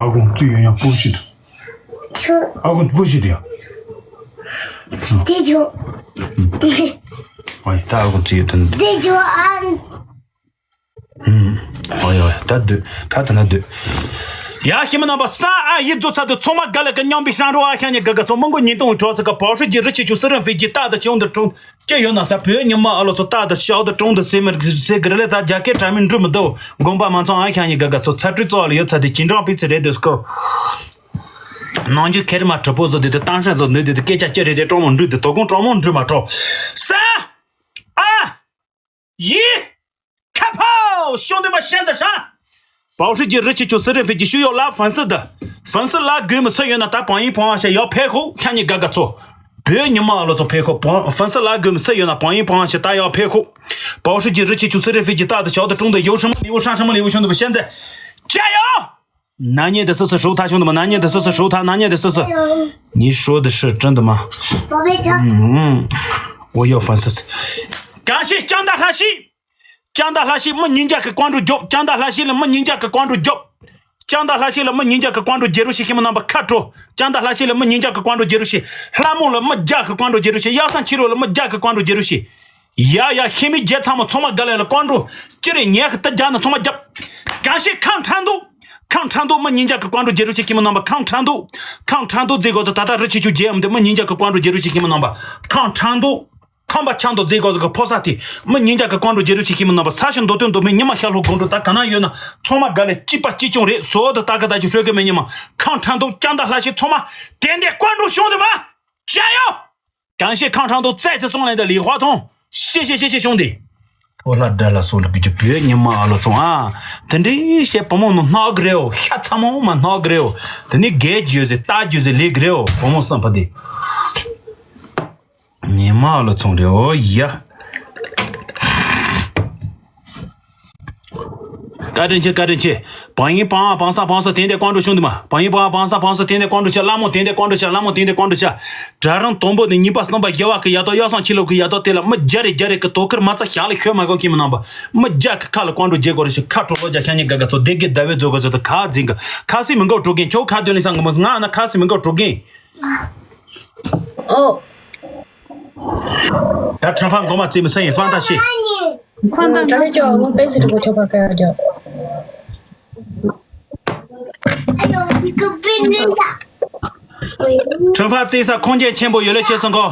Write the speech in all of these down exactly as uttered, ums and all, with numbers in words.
ཨ་ཁུ་ཙི་ཡོད་ཡང་པོ་ཞིག་ཏུ། ཆུ། ཨ་ཁུ་པོ་ཞིག་ཏུ་ཡ། དེ་ཆུ། ཨ་ཡི་ད་ཨ་ཁུ་ཙི་ཡོད་དུ་འདི། དེ་ཆུ་ཨ། ཨོ་ཡ་ད་སྡོད་ད་ད་ན་སྡོད། ཡ་ཤི་མི་རྣམ་པ་ས་ཨ་ཡི་རྫོ་ཚ་དུ་ཚོང་མ་དགའ་ལ་ཀ་མཉམ་པའི་ཤང་རོ་ཨ་ཤང་ཉི་དགའ་དགའ་ཚོ་མང་པོ་ཉིན་སྟོང་གྲོགས་ཚ་ཀ་པའོ་ཧྲི་ཀྱི་རི་ཆི་ཆུ་སི་རན་ཧྥི་ཀྱི་རྟག་ཏུ་ཆུང་དུ་གྲོང་ཅི་ཡོད་ན་ས་བོད་ཉི་མ་ཨ་ལོ་ཚོ་རྟག་ཏུ་ཤའོ་དུ་གྲོང་དུ་སེ་མི་སེ་གི་རི་ལེ་ད་རྒྱ་སྐད་དྲ་མིན་འགྲུབ་མི་འདུག་དགོངས་པ་མ་ཚོམ་ཨ་ཤང་ཉི་དགའ་དགའ་ཚོ་ཚ་སྤྲུལ་གཙོ་བ་ལ་ཡོད་ཚ་དེ་ཅི་འདྲ་པི་ཚི་རེད་དུ་སྐོ། ནང་རྒྱུ་ཁེར་མ་གྲུ་པོ་བཟོ་དེ་དུ་གཏམ་ཤ་བཟོ་ནུས་དེ་དུ་སྐད་ཆ་ཅི་རེད་དེ་གྲོང་མོ་འགྲུབ་དེ་དོ་དགོང་གྲོང་མོ་འགྲུབ་མ་གྲོགས་ས་ཨ། ཡི། ཁ་ཕོ། ཤོང་དུ་མ་ཤན་ཛ་ཧྲ། པའོ་ཧྲི་ཀྱི་རི་ཆི་ཆུ་སི་རི་ཧྥི་ཀྱི་ཤུ་ཡོ་ལ་ཧྥན་སི་དི། ཧྥན་སི་ལ་དགོས་མི་སུ་ཡོད་ན་ད་བང་ཡིན་བང་བ་ཤ་ཡོ་ཕེ་ཧོ་ཤ་ཉི་དགའ་དགའ་ཚོ། བོད་ཉི་མ་ཨ་ལོ་ཚོ་ཕེ་ཧོ་བང་ཧྥན་སི་ལ་དགོས་མི་སུ་ཡོད་ན་བང་ཡིན་བང་བ་ཤ་ད་ཡོ་ཕེ་ཧོ། པའོ་ཧྲི་ཀྱི་རི་ཆི་ཆུ་སི་རི་ཧྥི་ཀྱི་རྟག་ཏུ་ཞའོ་ཏུ་ཀྲུང་དུ་ཡོ་ཧྲི་མ་ལི་ཡོ་ཤོང་དུ་མ་ཤན་ཛ། ཅ་ཡོ། ན་ཉེ་དེ་སི་སི་ཧྲུའུ་ཐ་ཤོང་དུ་མ་ན་ཉེ་དེ་སི་སི་ཧྲུའུ་ཐ་ན་ཉེ་དེ་སི་སི། ཉི་ཧྲུའུ་དེ་ཧྲི་ཀྲིན་དུ་མ། ཨོ་ཡོ་ཧྥན་སི་སི། གང་ཤེས་ལྕང་མདའ་ལྷ་ཤི། ལྕང་མདའ་ལྷ་ཤི་མི་ཉིན་རྒྱ་གི་ཀོང་འགྲོ་རྒྱོབ། ལྕང་མདའ་ལྷ་ཤི་ལ་མི་ཉིན་རྒྱ་གི་ཀོང་འགྲོ་རྒྱོབ། ལྕང་མདའ་ལྷ་ཤི་ལ་མི་ཉིན་རྒྱ་གི་ཀོང་འགྲོ་རྒྱལ་རུ་ཤི་ཤི་མི་རྣམ་པ་ཁ་དྲོ། ལྕང་མདའ་ལྷ་ཤི་ལ་མི་ཉིན་རྒྱ་གི་ཀོང་འགྲོ་རྒྱལ་རུ་ཤི། ལྷ་མོ་ལ་མི་རྒྱ་གི་ཀོང་འགྲོ་རྒྱལ་རུ་ཤི། ཡག་སང་ཕྱི་རོ་ལ་མི་རྒྱ་གི་ཀོང་འགྲོ་རྒྱལ་རུ་ཤི། ཡ་ཡ་ཤེས་མི་རྒྱལ་ཚང་མ་ཚང་མ་དགའ་ལས་ལ་ཀོང་འགྲོ་ཅི་རེད་ཉལ་གི་ཏི་རྒྱ་ན་ཚང་མ་རྒྱབ། གང་ཤེས་ཁམས་ཁྲང་འདུག་ཁམས་ཁྲང་འདུག་མི་ཉིན་རྒྱ་གི་ཀོང་འགྲོ་རྒྱལ་རུ་ཤི་ཤི་མི་རྣམ་པ་ཁམས་ཁྲང་འདུག་ཁམས་ཁྲང་འདུག་རྫི་གོ་ཚོ་ད་ལྟ་རི་ཆི་ཆུ་རྒྱལ་ཡམ་དེ་མི་ཉིན་རྒྱ་གི་ཀོང་འགྲོ་རྒྱལ་རུ་ཤི་ཤི་མི་རྣམ་པ་ཁམས་ཁྲང་འདུག་ཁམས་པ་ཆང་དུ་རྫི་གོ་ཚོ་གི་ཕོ་ས་དེ་མི་ཉིན་རྒྱ་གི་ཀོང་འགྲོ་རྒྱལ་རུ་ཤི་ཤི་མི་རྣམ་པ་ས་ཞིང་མདོ་སྟོན་མདོ་མི་ཉི་མ་ཤར་ལྷོ་དགོང་དྲོ་ད་ག་ན་ཡོད་ན་ཚང་མ་དགའ་ལས་སྐྱིད་པ་སྐྱིད་ཆུང་རེད་བཟོ་དུ་ད་ག་ད་ཅི་ཧྲོད་གི་མི་ཉི་མ་ཁམས་ཁྲང་འདུག་ལྕང་མདའ་ལྷ་ཤི་ཚང་མ་དེ་འདྲའི་ཀོང་འགྲོ་བྱུང་དུ་མ་བྱ་ཡོ། གང་ཤེས་ཁམས་ཁྲང་དུ་བཙལ་ཚེ་སོང་ལེན་དེ་ལི་ཧྭ་ཐོང་ཤེ་ཤེ་ཤེ་ཤེ་བྱུང་དེ། ཕོ་ལྷ་དགྲ་ལ་སོགས་ལ་བུ་རྒྱུ་བོད་ཉི་མ་ཨ་ལོ་ཚོང་ཨ། དེ་འདྲའི་བཤད་བུ་མོ་ནོ་སྣག་རེའོ་ཤ་ཚ་མོ་མ་སྣག་རེའོ། དེ་ནི་རྒས་རྒྱུ་ཟེ་རྟ་རྒྱུ་ཟེ་ལེགས་རེའོ་བུ་མོ་བསམ་པ་དེ། ཉི་མ་ཨ་ལོ་ཚོང་རེའོ་ཡ། བཀའ་དྲིན་ཆེ་བཀའ་དྲིན་ཆེ། བང་ཡིན་བང་བང་ས་བང་ས་དེ་འདྲ་ཀོང་འགྲོ་བྱུང་དུ་མ། བང་ཡིན་བང་བང་ས་བང་ས་དེ་འདྲ་ཀོང་འགྲོ་བྱ་ལ་མོ་དེ་འདྲ་ཀོང་འགྲོ་བྱ་ལ་མོ་དེ་འདྲ་ཀོང་འགྲོ་བྱ། དགྲ་རང་དང་པོ་ནི་གཉིས་པ་གསུམ་པ་བཞི་བ་གི་ཡ་ཏོ་ཡ་སང་ཕྱི་ལོག་གི་ཡ་ཏོ་དེ་ལ་མི་རྒྱ་རེ་རྒྱ་རེ་གི་དོ་ཁུར་མ་རྩ་ཞང་ལ་ཤོད་མ་གོ་ཁྱིམ་ནང་པ་མི་རྒྱ་གི་ཁ་ལ་ཀོང་འགྲོ་རྒྱལ་གོ་རེ་ཞིག་ཁ་གྲོགས་ལོ་རྒྱ་ཤ་ཉེ་ག་ག་ཚོ་དེ་གི་ཟླ་བའི་རྫོ་ག་ཚོ་དུ་ཁ་འཛིན་གི་ཁ་སི་མི་འགོ་གྲོགས་གིན་ཆོ་ཁ་དོན་ལི་སང་གི་མོ་ང་ན་ཁ་སི་མི་འགོ་གྲོགས་གིན། ཨོ། ད་ཁྲང་ཧྥང་མགོ་མ་རྩེ་མི་ས་ཡིན་ཧྥང་ཏ་ཤི། ཧྥང་ཏ་ང་ཅོ་ངོ་པེ་སི་ཏུ་གོ་ཆོ་པ་ཀ་ཡ་ཅོ། ཁྲང་ཧྥང་རྩེ་ས་ཁོང་ཁྱེད་ཆེན་པོ་ཡོད་ལས་ཆེ་སོང་གོ།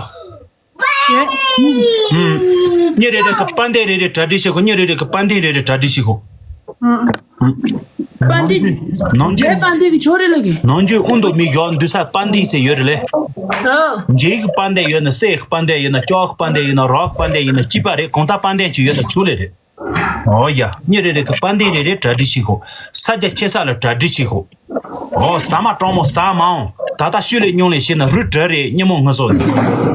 ཉི་རེ་རེ་གི་པན་ཏེ་རེ་རེ་གྲ་སྒྲིག་བྱེད་གོ། ཉི་རེ་རེ་གི་པན་ཏེ་རེ་རེ་གྲ་སྒྲིག་བྱེད་གོ། པན་ཏེ། ནང་རྒྱུ། པན་ཏེ་གི་ཆོ་རེ་ལ་གི། ནང་རྒྱུ་ཨུན་དོ་མི་ཡོག་འདུས་ས་པན་ཏེ་ཟེར་ཡོད་རེད་ལེ། ཨོ། འཇིག་གི་པན་ཏེ་ཡོད་ན་སེ་གི་པན་ཏེ་ཡོད་ན་ཅོག་གི་པན་ཏེ་ཡོད་ན་རོག་གི་པན་ཏེ་ཡོད་ན་སྐྱིད་པ་རེད་གང་ལྟར་པན་ཏེ་ཅིག་ཡོད་ན་ཆུ་ལེ་རེད། ཨོ་ཡ། ཉི་རེ་རེ་གི་པན་ཏེ་རེ་རེ་གྲ་སྒྲིག་བྱེད་གོ། ས་རྒྱ་ཆེ་ས་ལ་གྲ་སྒྲིག་བྱེད་གོ། ཨོ་ཟ་མ་གྲོགས་མོ་ཟ་མ་འོང་། ད་ལྟ་ཤུལ་ལས་སྙུང་ལས་བྱེད་ན་རུ་གྲ་རེད་སྙི་མོ་ངུ་སོ།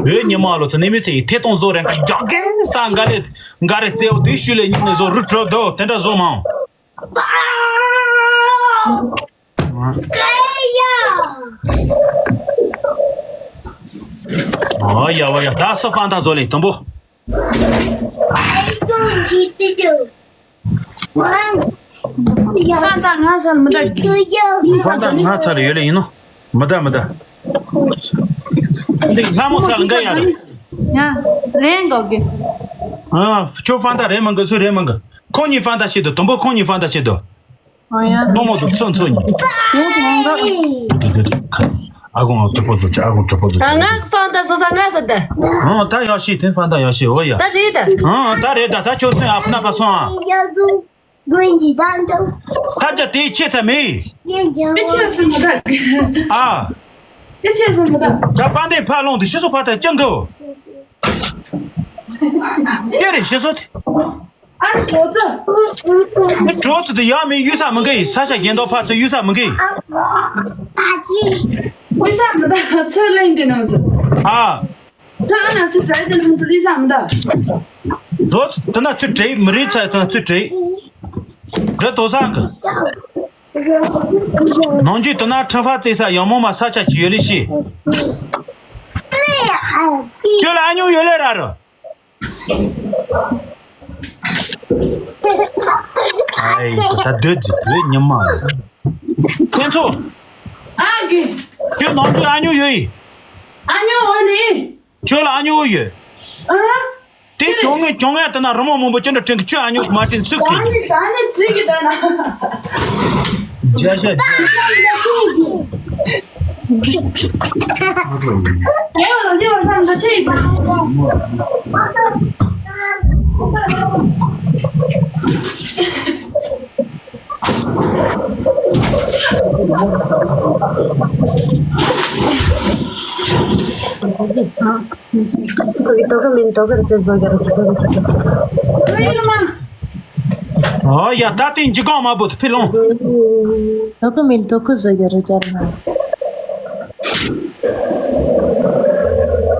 བོད་ཉི་མ་ལོ་ཚོ་ནི་མི་ཚེ་ཡི་ཐེ་གཏོང་བཟོ་རེ་འགའ་རྒྱག་གིན་ས་འགའ་རེ་འགའ་རེ་རྩེའོ་དེ་ཤུལ་ལས་སྙུང་ལས་བཟོ་རུ་གྲ་དོ་དེ་འདྲ་བཟོ་མ་འོང་། ཨོ་ཡ་བ་ཡ་ད་སོ་ཧྥང་ཏ་བཟོ་ལེ་དུམ་བུ། ཧྥང་ཏ་ང་ཚ་ལ་མི་ད་གི། ཧྥང་ཏ་ང་ཚ་ལ་ཡོད་ལེ་ཡིན་ནོ། མི་ད་མི་ད། འདི་ལྷ་མོ་ཚ་ལ་འགའ་ཡ་རེད། ཡ། རེད་འགའ་གི། ཨ། ཁྱོད་ཧྥང་ཏ་རེད་མི་འགའ་སུ་རེད་མི་འགའ། ཁོང་གཉིས་ཧྥང་ཏ་བྱེད་དོ་དུམ་བུ་ཁོང་གཉིས་ཧྥང་ཏ་བྱེད་དོ། ཨོ་ཡ། ཁོ་མོ་དུ་ཚོ་ཚོ་གཉིས། ཡོད་མང་ག། དེ་དེ་དེ་ཁ། ཨ་ཁུ་ང་གྲོགས་པོ་བཟོ་ཆ་ཨ་ཁུ་གྲོགས་པོ་བཟོ་ཆ། ང་གི་ཧྥང་ཏ་བཟོ་ས་ང་ཟེར་ཏེ། ཨང་ད་ཡོ་ཤི་དེ་ཧྥང་ཏ་ཡོ་ཤི་ཨོ་ཡ། ད་རེད་ད། ཨང་ད་རེད་ད་ད་ཁྱོད་སེམས་ཨ་ཕ་ན་ཕ་སོང་ཨ། ད་ཅ་དེ་ཁྱེད་ཚ་མེད། ཨེ་ཁྱེད་སེམས་མི་ད། ཨ། ཨེ་ཁྱེད་སེམས་མི་ད། ད་པ་འདི་ཕ་ལོང་དུ་ཤི་སོ་ཕ་ད་ཅང་གོ། ཀྱེ་རེ་ཤི་སོ་དེ། ཨ་ནི་གྲོགས་ཚོ། ཨ་གྲོགས་ཚོ་དེ་ཡག་མིན་གཡུལ་ས་མི་འགའ་ཡིན་ས་ཆ་གཞན་དག་ཕར་ཚུར་གཡུལ་ས་མི་འགའ་ཡིན། གཡུལ་ས་མི་ད་ཚོད་ལེན་དེ་ནང་ཚོ། ཨ། ཚོད་ཨ་ན་ཚོད་གྲལ་དེ་ནང་ཚོ་གཡུལ་ས་མི་ད། གྲོགས་ཚོ་དེ་ན་ཚོད་གྲལ་མི་རེད་ཚ་དེ་ན་ཚོད་གྲལ། གྲལ་དོ་ས་གི། ནང་རྒྱུད་དེ་ན་ཁྲི་ཕ་རྩེ་ས་ཡང་མོ་མ་ས་ཆ་ཅི་ཡོད་ལེ་ཤི། ཁྱོད་ལ་ཨ་ཉུང་ཡོད་ལེ་ར་རུ། ཨའི་ད་སྡོད་ཅིག་བོད་ཉི་མ། ཁྱེད་ཚོ། ཨ་གི། ཁྱོད་ནང་ཚོད་ཨ་ཉོ་ཡོད་ཡིན། ཨ་ཉོ་འོ་ནི། ཁྱོད་ལ་ཨ་ཉོ་ཡོད། ཨ། དེ་ཅི་རེད། གྱོང་ངེས་གྱོང་ངེས་དེ་ན་རི་མོ་མང་པོ་ཅི་འདྲ་བྲིས་གི་ཁྱོད་ཨ་ཉོ་མ་བྲིས་ཚུགས་ཀྱི། ད་ནི་ད་ནི་བྲིས་གི་ད་ན། བརྒྱ་ཤ་བརྒྱ། ཁོ་གི་དོ་ག་མིན་དོ་ག་རེ་ཚེ་བཟོ་རྒྱ་རུ་ཁྱི་དོ་ག་ཁྱི་དོ། ཨོ་ཡ་ད་ཐེངས་འཇིགས་གོང་མ་བུ་ཕི་ལོང་། དོ་ག་མིན་དོ་ག་བཟོ་རྒྱ་རུ་ཅར་མ།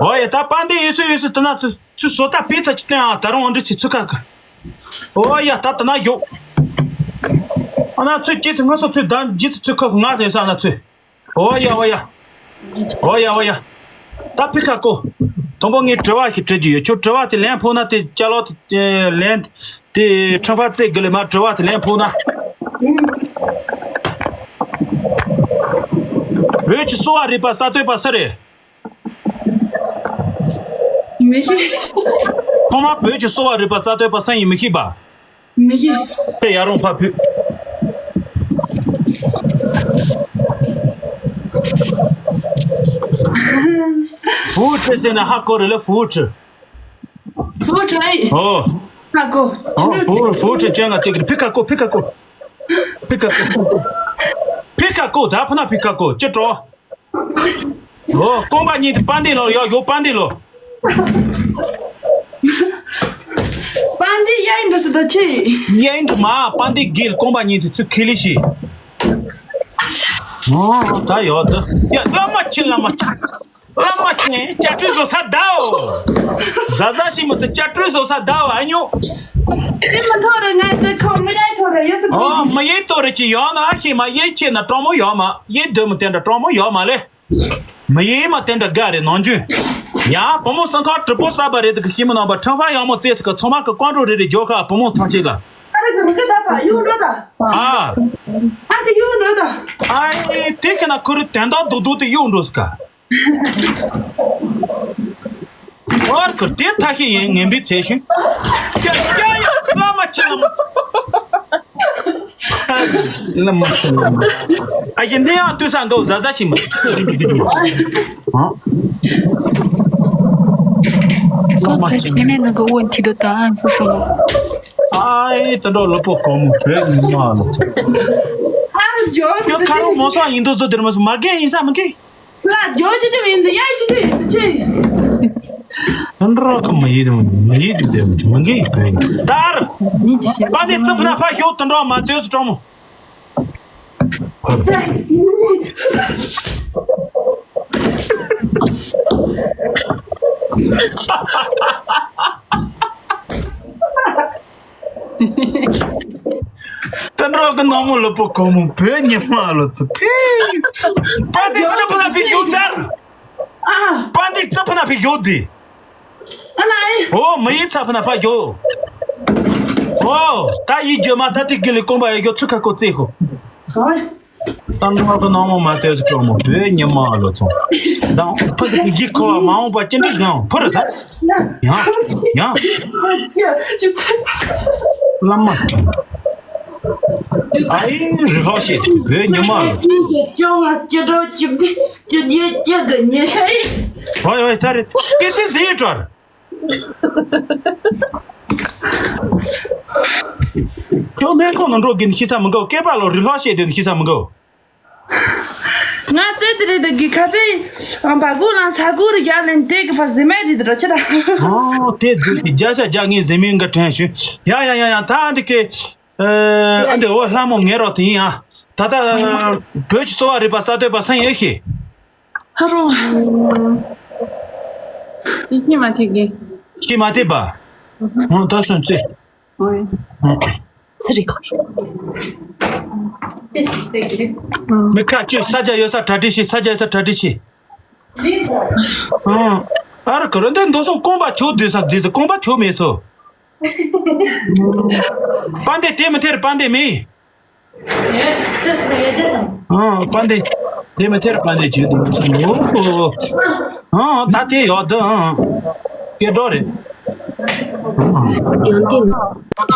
ཨོ་ཡ་ད་པ་འདི་ཡིན་སུ་ཡིན་སུ་དེ་ན་ཚུ་ཚུ་བཟོ་ལྟ་སྤེལ་ཚ་ཅི་བསྟན་ཨ་ད་རུང་འོ་འདྲི་ཚི་ཚུ་ཁ་ཁ། ཨོ་ཡ་ད་དེ་ན་ཡོད། ཨ་ན་ཚུ་སྐྱེས་ཚུ་ང་སོ་ཚུ་ད་འཇི་ཚུ་ཚུ་ཁ་ཁ་ང་ཚོ་ཡོད་ས་ཨ་ན་ཚུ། ཨོ་ཡ་ཨོ་ཡ། ཨོ་ཡ་ཨོ་ཡ། ད་ཕི་ཁ་ཀོ། དང་པོ་ངས་དྲི་བ་ཞིག་དྲི་རྒྱུ་ཡོད། ཁྱོད་དྲི་བ་དེ་ལན་ཕོག་ན་དེ་ཅ་ལག་དེ་ལན་དེ་ཁྲོམ་ཁ་རྩེ་དགུ་ལས་མ་དྲི་བ་དེ་ལན་ཕོག་ན། བོད་ཀྱི་གསོ་བ་རིག་པ་གསར་གཏོད་པ་སུ་རེད། མི་ཤེས། ཐོག་མར་བོད་ཀྱི་གསོ་བ་རིག་པ་གསར་གཏོད་པ་སུ་ཡིན་མི་ཤེས་པ། མི་ཤེས། དེ་ཡར་རོང་ཕ་བུ། ཧྥུའུ་ཁྲི་ཟེར་ན་ཧ་གོ་རེད་ལ་ཧྥུའུ་ཁྲི། ཧྥུའུ་ཁྲི་ཨེ། ཨོ། ཧ་གོ། ཨོ་ཧྥུའུ་ཧྥུའུ་ཁྲི་ཅན་ང་ཅིག་ཕི་ཁ་ཀོ་ཕི་ཁ་ཀོ། ཕི་ཁ་ཀོ། ཕི་ཁ་ཀོ་ད་ཕ་ན་ཕི་ཁ་ཀོ་ཅི་འགྲོ། ཨོ་རྐང་པ་གཉིས་དེ་པ་འདི་ལོ་ཡོ་ཡོ་པ་འདི་ལོ། པ་འདི་གཡས་འདི་སུ་ད་ཆི། གཡས་འདི་མ་པ་འདི་གིལ་རྐང་པ་གཉིས་དེ་ཚུ་ཁི་ལི་ཤི། ཨོ་ད་ཡོ་ད་ཡ་བླ་མ་ཆི་བླ་མ་ཆི། བླ་མ་ཆི་ནས་སྐྱ་སྤྲུལ་བཟོ་ས་ད་འོ། ཟ་ཟ་ཤི་མི་ཚེ་སྐྱ་སྤྲུལ་བཟོ་ས་ད་འོ་ཨ་ཉོ། དེ་མི་ཐོ་རེ་ང་ཚེ་ཁོ་མི་ཡ་ཐོ་རེ་ཡོད་སུ་ཨོ་མི་ཡེ་ཐོ་རེ་ཅི་ཡོང་ན་ཤི་མ་ཡེ་ཆེ་ན་གྲོང་མོ་ཡོང་མ་ཡེ་འདི་མི་དེ་འདྲ་གྲོང་མོ་ཡོང་མ་ལེ། མི་ཡེ་མ་དེ་འདྲ་དགའ་རེ་ནང་རྒྱུན། ཡང་བུ་མོ་སང་ཁ་གྲུ་པོ་ས་པ་རེད་དུ་གི་ཤི་མི་ནང་པ་ཁྲང་ཧྥ་ཡང་མོ་ཙེ་སི་ཀ་ཚོ་མ་གི་ཀོང་ཀྲོ་རེ་རེ་འཇོག་ཁ་བུ་མོ་ཐང་ཆེ་ལ། ཨ་རེ་གི་མི་གི་ད་པ་ཡོང་འགྲོ་ད། ཨ། ཨ་གི་ཡོང་འགྲོ་ད། ཨ་ཨེ་དེ་ཁ་ན་ཁུ་རུ་དན་ད་རྡོག་རྡོག་དེ་ཡོང་འགྲོ་སི་ཀ། ཨོར་ཁུ་དེ་ཐ་ཤི་ཡིན་ངན་པའི་ཚེ་ཤུན། ཀྱ་ཀྱ་ཡ་བླ་མ་ཆེ་བླ་མ། བླ་མ་ཆེ་བླ་མ། ཨ་ཡིན་དེ་ཡང་ལྟོས་ས་འགའ་བཟའ་བཟའ་ཤི་མ། ཨ། བླ་མ་ཆེ་བླ་མ། ཨ་ཨེ་ད་འགྲོ་ལོ་པོ་གོ་མོ་བོད་ཉི་མ་ལ་ཚེ། ཨ་རུ་ཇོ་ཡོ་ཁ་རུ་མོ་སོ་ཡིན་དུ་ཚོ་དེར་མ་སོ་མ་རྒན་ཡིན་ས་མ་རྒན། ལ་ཇོ་ཅི་ཅི་ཡིན་དུ་ཡ་ཅི་ཅི་ཡིན་དུ་ཅི། ཐན་རོ་ཁ་མ་ཡིན་དུ་མ་ཡིན་དུ་དེ་མ་རྒན་ཡིན་དུ་དར། པ་དེ་ཙི་ཕ་ན་ཕ་ཞོག་ཐན་རོ་མ་དོས་སུ་གྲོང་མོ། ཏན་རོག་གི་ནང་མོ་ལོ་པོ་གོ་མོ་བོད་ཉི་མ་ལོ་ཚུ་ཕི། པ་འདི་ཙི་ཕ་ན་ཕི་ཡོད་དར། ཨ། པ་འདི་ཙི་ཕ་ན་ཕི་ཡོད་དི། ཨ་ལ་ཨེ། ཨོ་མ་ཡི་ཙི་ཕ་ན་ཕ་ཡོད། ཨོ་ད་ཡི་ཇོ་མ་ད་ཏི་གི་ལི་གོམ་པ་ཡི་ཡོད་ཚུ་ཁ་ཀོ་ཙི་ཧོ། ཨོ། ཏང་ཏང་གི་ནང་མོ་མ་ཏོས་ཀྲོ་མོ་བོད་ཉི་མ་ལོ་ཚོང་། དང་ཕ་གི་ཡིག་ཁོ་བ་མ་འོངས་པ་ཅི་འདྲ་ཡང་ཕུ་རུ་ད། ཡང་ཡང་། བླ་མ་ཀྲང་། ཨ་ཡི་རི་ཧོ་ཤེ་བོད་ཉི་མ་ལོ་ཚོང་། ཧོ་ཡ་ཧོ་ཡ་ད་རེད་སྐད་ཆ་ཟེར་ཡོད་ཀྲོར། ཁྱོད་སྨན་ཁང་ནང་འགྲོ་གིན་ཤི་ས་མི་འགའོ་སྐེད་པ་ལོ་རི་ལྷོ་ཤེས་དོན་ཤི་ས་མི་འགའོ། ང་ཚེ་འདི་རེད་དེ་གི་ཁ་ཚེ་བ་གུ་ལང་ས་གུ་རུ་ཡ་ལེན་དེ་གི་ཕ་ཟེ་མེ་རི་དུ་ར་ཆེ་ར། ཨོ་དེ་རྫུན་གི་རྒྱ་ཤ་རྒྱ་ངའི་ཟེ་མེ་འགའ་དྲན་ཞུ། ཡ་ཡ་ཡ་ཡ་ད་འདི་གི་ཨ་འདི་འོ་ལྷ་མོ་ངེ་རོ་དེ་ཡིན་ཨ། ད་ད་བོད་ཀྱི་གསོ་བ་རིག་པ་གསར་གཏོད་པ་སང་ཡོད་ཤེས། ཧ་རོ། ཡིད་ཆེས་མ་ཐེག་གི། ཆེས་མ་ཐེག་པ། ཧུང་ད་སོན་ཙེ། ཧོꯏ། ཧུང་། ཚེ་རིག་གོ་གི། མི་ཁ་ཅོས་ས་ཆ་ཡོད་ས་གྲ་སྒྲིག་བྱེད་ས་ཆ་ཡོད་ས་གྲ་སྒྲིག་བྱེད། ཧུང་། ཨ་ར་ཁ་ར་འདི་འདོ་སོང་རྐང་པ་ཆོ་བསྡུས་ས་རྫིས་སུ་རྐང་པ་ཆོ་མེད་སོ། པ་འདི་དེ་མི་ཐེར་པ་འདི་མེད། ཨ་དཔལ་ལྡན། དེ་མི་ཐེར་དཔལ་ལྡན་བྱེད་དུ་སོང་ངོ་། ཨ་ད་དེ་ཡག་འདུག་ཨ་སྐད་སྒྲོག་རེད། ཡང་དེ་ནི།